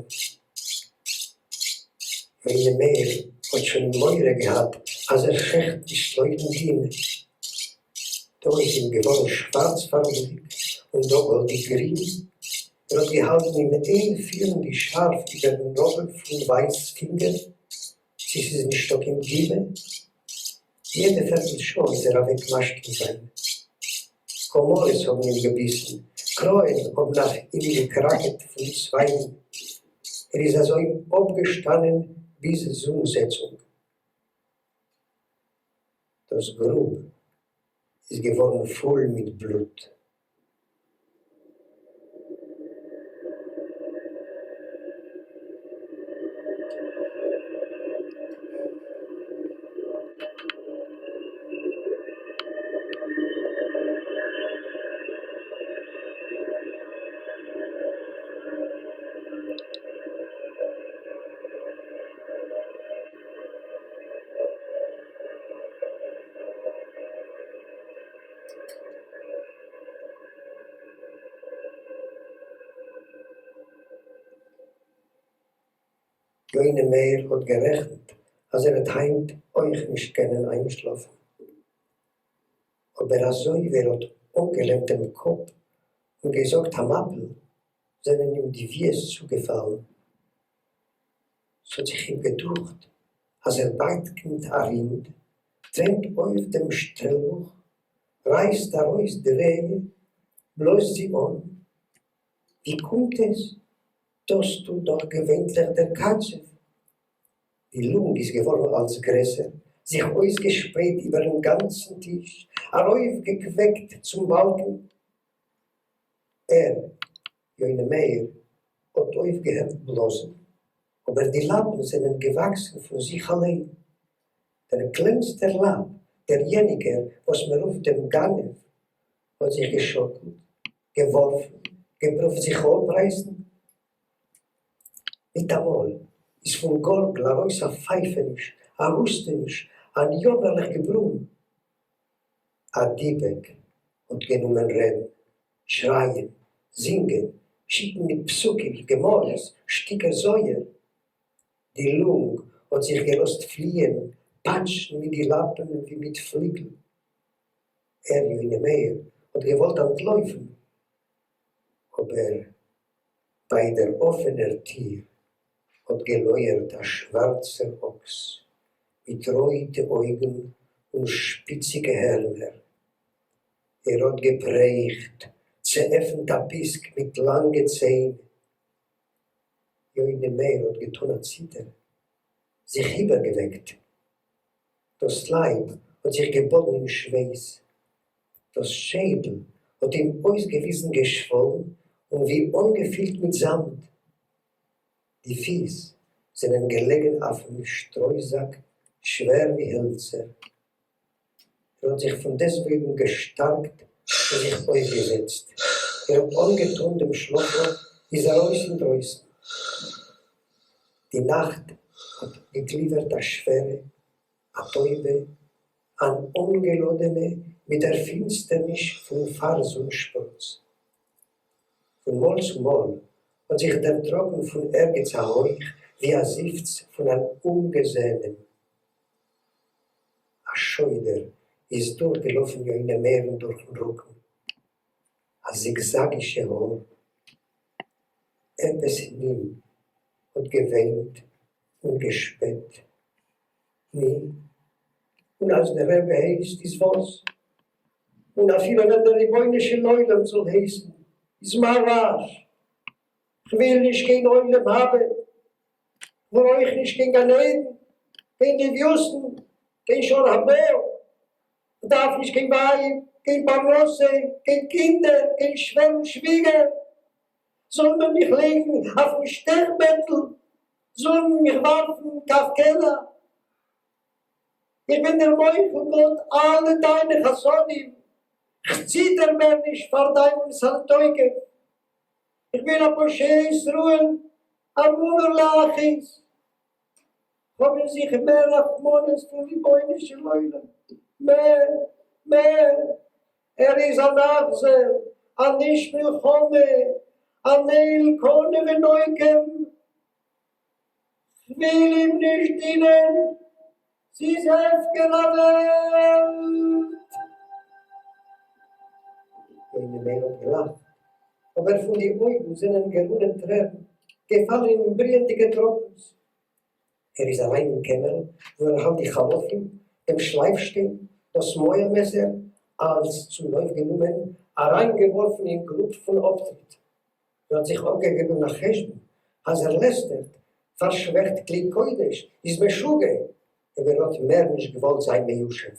יונה מאיר האט שוין מורא געהאט אז ער שעכט נישט לויטן דין. דא איז אים געווארן שווארץ פארן בליק און דא גאלדיג גרין, ער האט געהאלטן אין איין פירן די שארף איבערן נאגל פון ווייז פינגער צי ס'איז נישטא קיין פגימה, יעדע פערטל שעה איז ער אוועק משתין זיין. קאמארעס האבן אים געביסן, קראען האבן אויף אים געקראקעט פון די צווייגן, ער איז אזוי אפגעשטאנען ביז זון-זעצונג. דאס גרוב איז געווארן פול מיט בלוט. יונה מאיר האט גערעכנט אז ער וועט היינט אויך נישט קענען איינשלאפן. אבער אזוי ווי ער האט אנגעלענט דעם קאפ און געזאגט המפיל, זענען אים די וויעס צוגעפאלן. ס'האט זיך אים געדוכט אז ער באקומט א רינד, טרענט אויף דעם שטעלבוך, רייסט ארויס די ראיה, בלאזט זי אן. ווי קומט עס? דאס טוט דאך געווענטליך דער קצב. די לונג איז געווארן אלץ גרעסער, זיך אויסגעשפרייט איבערן גאנצן טיש, ארויפגעקוועקט צום באלקן. ער, יונה מאיר, האט אויפגעהערט בלאזן, אבער די לאפן זענען געוואקסן פון זיך אליין. דער קלענסטער לאפ, דער יעניגער וואס מען רופט דעם גנב, האט זיך געשאקלט, געווארפן, געפרואווט זיך אפרייסן. מיטאמאל איז פון גארגל ארויס א פייפעניש, א הוסטעניש, אן יאמערליך געברום. א דיבוק האט גענומען רעדן, שרייען, זינגען, שיטן מיט פסוקים, גמרות, שטיקער זוהר. די לונג האט זיך געלאזט פליען, פאטשן מיט די לאפן ווי מיט פליגל. ער, יונה מאיר, האט געוואלט אנטלויפן, אבער ביי דער אפענער טיר האט געלויערט א שווארצער אקס מיט רויטע אויגן און שפיציגע הערנער. ער האט געפרעכט, צעעפנט א פיסק מיט לאנגע ציין. יונה מאיר האט געטאן א ציטער, זיך איבערגעוועקט. דאס לייב האט זיך געבאדן אין שווייס. דאָס שיידל האָט אים אויסגעוויזן געשוואָלן און ווי אָנגעפֿילט מיט זאַמד. די פֿיס זענען געלעגן אויפֿן שטרויזאַק שווער ווי העלצער. ער האָט זיך פֿון דעסטוועגן געשטאַרקט און זיך אויפֿגעזעצט. ער האָט אָנגעטאָן דעם שלאָפֿראָק, איז אַרויס אין דרויסן. די נאַכט האָט געגליווערט אַ שווערע, אַ טויבע, אַן אָנגעלאָדענע מיט דער פֿינצטערניש פֿון פֿאַר-זון-שפּראָץ. פֿון מאָל צו מאָל האָט זיך דערטראָגן פֿון ערגעץ אַ הויך, ווי אַ זיפֿץ פֿון אַן אומגעזעענעם. אַ שוידער איז דורכגעלאָפֿן יונה-מאירן דורכן רוקן. אַ זיגזאַגישע האָר. עפּעס אין אים האָט געוויינט און געשפּעט. ני, און אז דער רבי הייסט איז וואס? און אפילו ווען דער רבונו של עולם זאל הייסן איז מה רעש? כ'וויל נישט קיין עולם הבא, כ'ברויך נישט קיין גן עדן, קיין לוויתן, קיין שור הבור, כ'דארף נישט קיין ווייב, קיין פרנסה, קיין קינדער, קיין שווער און שוויגער, זאל מען מיך לייגן אויפן שטעך-בעטל, זאל מען מיך ווארפן כף קלע. איך בין דיר מוחל גאט אלע דיינע חסדים, כ'ציטער מער נישט פאר דיין ונתנה תוקף. איך בין א פושע ישראל, א מומר להכעיס. כ'האב אין זיך מער רחמנות פון רבונו של עולם, מער, מער, ער איז אן אכזר, אן איש מלחמה, אן אל קנא ונוקם, כ'וויל אים נישט דינען, ס'איז הפקר א וועלט. יונה מאיר האט געלאכט, אבער פון די אויגן זענען גערונען טרערן, געפאלן אין בריענדיגע טראפנס. ער איז אריין אין קעמערל וואו ער האלט די חלפים, דעם שלייפשטיין, דאס מויל-מעסער, אלץ צונויפגענומען, אריינגעווארפן אין גרוב פון אפטריט. ער האט זיך אפגעגעבן א חשבון אז ער לעסטערט, פארשוועכט כלי קודש, איז משוגע, אבער ער האט מער נישט געוואלט זיין מיושב.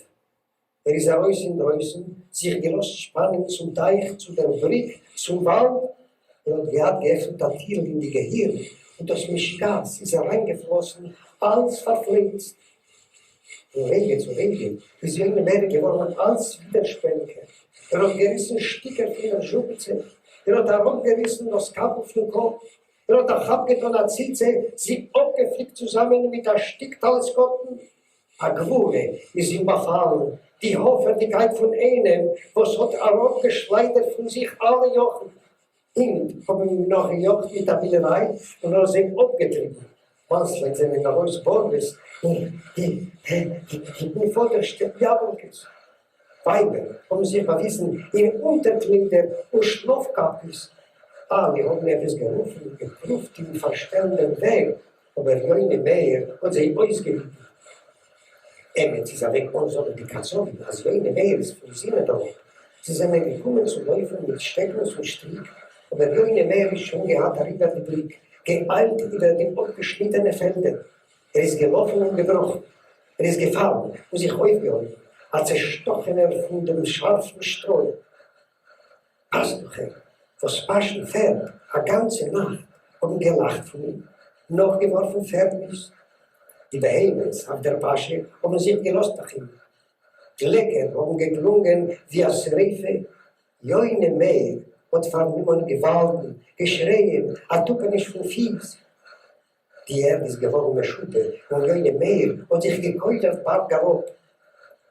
ער איז ארויס אינדרויסן, זיך געלאזט שפאנען צום טייך, צו דער בריק, צום וואלד. ער האט געהאט געעפנט א טירל אין די געהירן, און דאס משוגעת איז אריינגעפלאסן, אלץ פארפלייצט. פון רגע צו רגע איז יונה מאיר געווארן אלץ ווידערשפעניגער. ער האט געריסן שטיקער פון דער זשופּיצע, ער האט אראפגעריסן דאס קאפל פון קאפ, ער האט א כאפ געטאן א ציצה, זי אפגעפליקט צוזאמען מיט א שטיק טלית קטן, א גבורה איז אים באפאלן, די האפערדיגקייט פון איינעם וואס האט אראפגעשליידערט פון זיך אלע יאכן. הינט האבן אים נאכגעיאגט מיט א בילעריי און ער האט זיי אפגעטריבן. מאנסלייט זענען ארויס בארוועס אין די פאדערשטע יאבלקעס. ווייבער האבן זיך באוויזן אין אונטערקליידער און שלאף-קאפעס. אלע האבן עפעס גערופן און געפרואווט אים פארשטעלן דעם וועג, אבער יונה מאיר האט זיי אויסגעמיטן. עמעץ איז אוועק אנזאגן די קצבים אז יונה מאיר איז פון זינען אראפ, זיי זענען געקומען צו לויפן מיט שטעקנס און שטריק, אבער יונה מאיר איז שוין געהאט אריבער די בריק, געאיילט איבער די אפגעשניטענע פעלדער, ער איז געלאפן און געבראכן, ער איז געפאלן און זיך אויפגעהויבן, א צעשטאכענער פון דעם שארפן שטרוי. פאסטוכער וואס פאשן פערד א גאנצע נאכט האבן געלאכט פון אים, נאכגעווארפן פערד-מיסט. די בהמות אויף דער פאשע האבן זיך געלאזט נאך אים. גלעקער האבן געקלונגען ווי א שריפה. יונה מאיר האט פארנומען געוואלדן, געשרייען, א טופעניש פון פיס. די ערד איז געווארן משופע און יונה מאיר האט זיך געקוילערט בארג אראפ.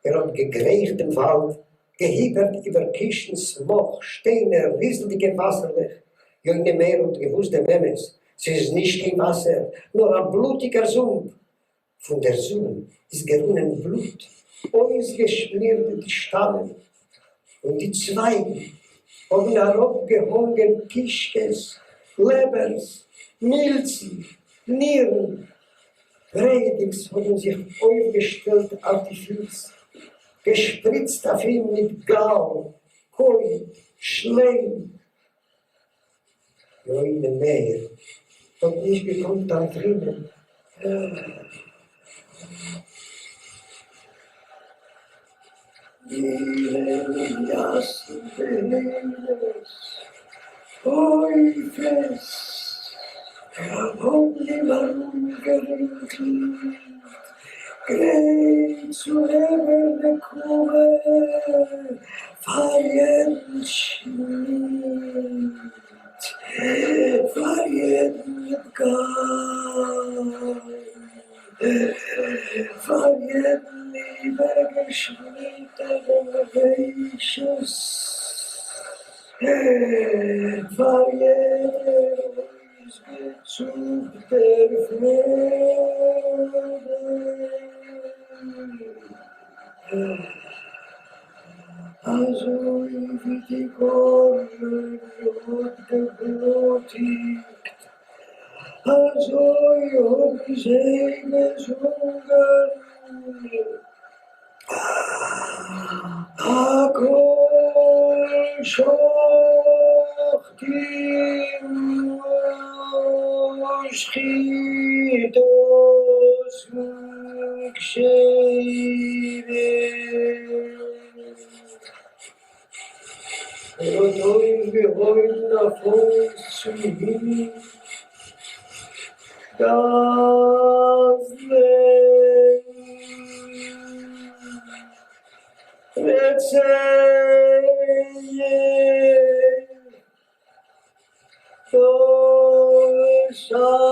ער האט געגרייכט דעם וואלד, געהיפערט איבער קישנס, מאך, שטיינער, ריזלדיגע וואסערלעך. יונה מאיר האט געוואוסט דעם אמת, ס'איז נישט קיין וואסער, נאר א בלוטיגער זומפ. פון דער זון איז גערונען בלוט, אויסגעשמירט די שטאמען און די צווייגן, האבן אראפגעהאנגען קישקעס, לעבערס, מילצן, נירן. ברייעדיגס האבן זיך אויפגעשטעלט אויף די פיס, געשפריצט אויף אים מיט גאל, קויט, שליים. יונה מאיר האט נישט געקאנט אנטרינען. מילן גאסן בהמות עופות האבן אים ארומגערינגלט גרייט צו נעמען נקמה פאר יעדן שניט, פאר יעדן פגם, פאר יעדן איבערגעשניטענעם ראשית, פאר יעדער אויסגעצופטער פלעדער. אזוי ווי די גארן האט געבלוטיגט, אזוי האבן זיי געזונגען, הכל שוחטים ושחיטות כשרים. ער האט אויפגעהויבן א פויסט צום הימל, גזלן רוצח וסקלן.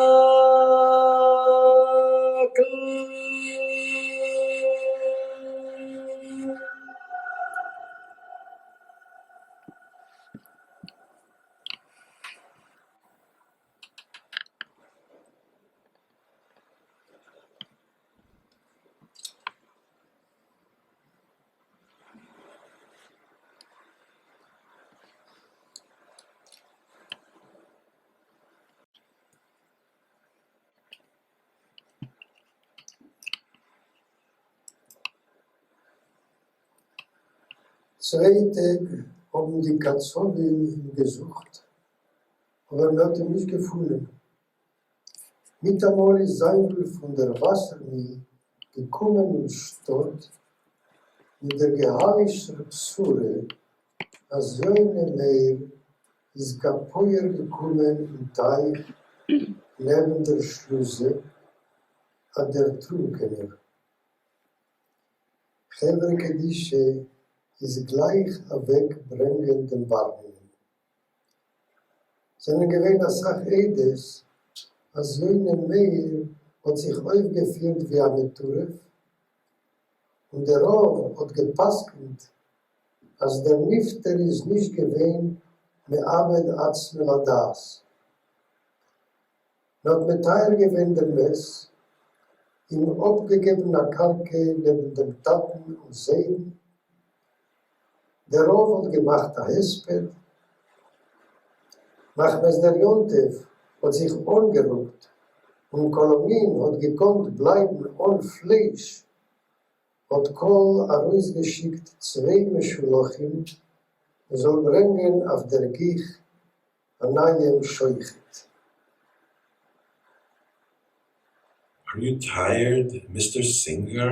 צוויי טעג האבן די קצבים אים געזוכט, אבער מען האט אים נישט געפונען. מיטאמאל איז זיינוול פון דער וואסער-מיל געקומען אין שטאט מיט דער געהאלישער בשורה, אז יונה מאיר איז קאפויער געקומען אין טייך נעבן דער שלוזע, א דערטרונקענער. חברה קדישא איז גלייך אוועק ברענגען דעם בר-מינן. זענען געווען אסאך עדות אז יונה מאיר האט זיך אויפגעפירט ווי א מטורף, און דער רב האט גע'פסק'נט אז דער נפטר איז נישט געווען מאבד עצמו לדעת. מען האט מטהר געווען דעם מת, אים אפגעגעבן א קרקע נעבן דעם טאטן און זיידן, דער רב האט געמאכט א הספד. מחמת דער יום-טובֿ האָט זיך אָנגערוקט און קאָלאָמין האָט געקאָנט בלײַבן אָן פֿלייש, האָט קהל אַרויסגעשיקט צוויי משולחים, מע זאָל ברענגען אויף דער גיך אַ נײַעם שוחט. Are you tired, Mr. Singer?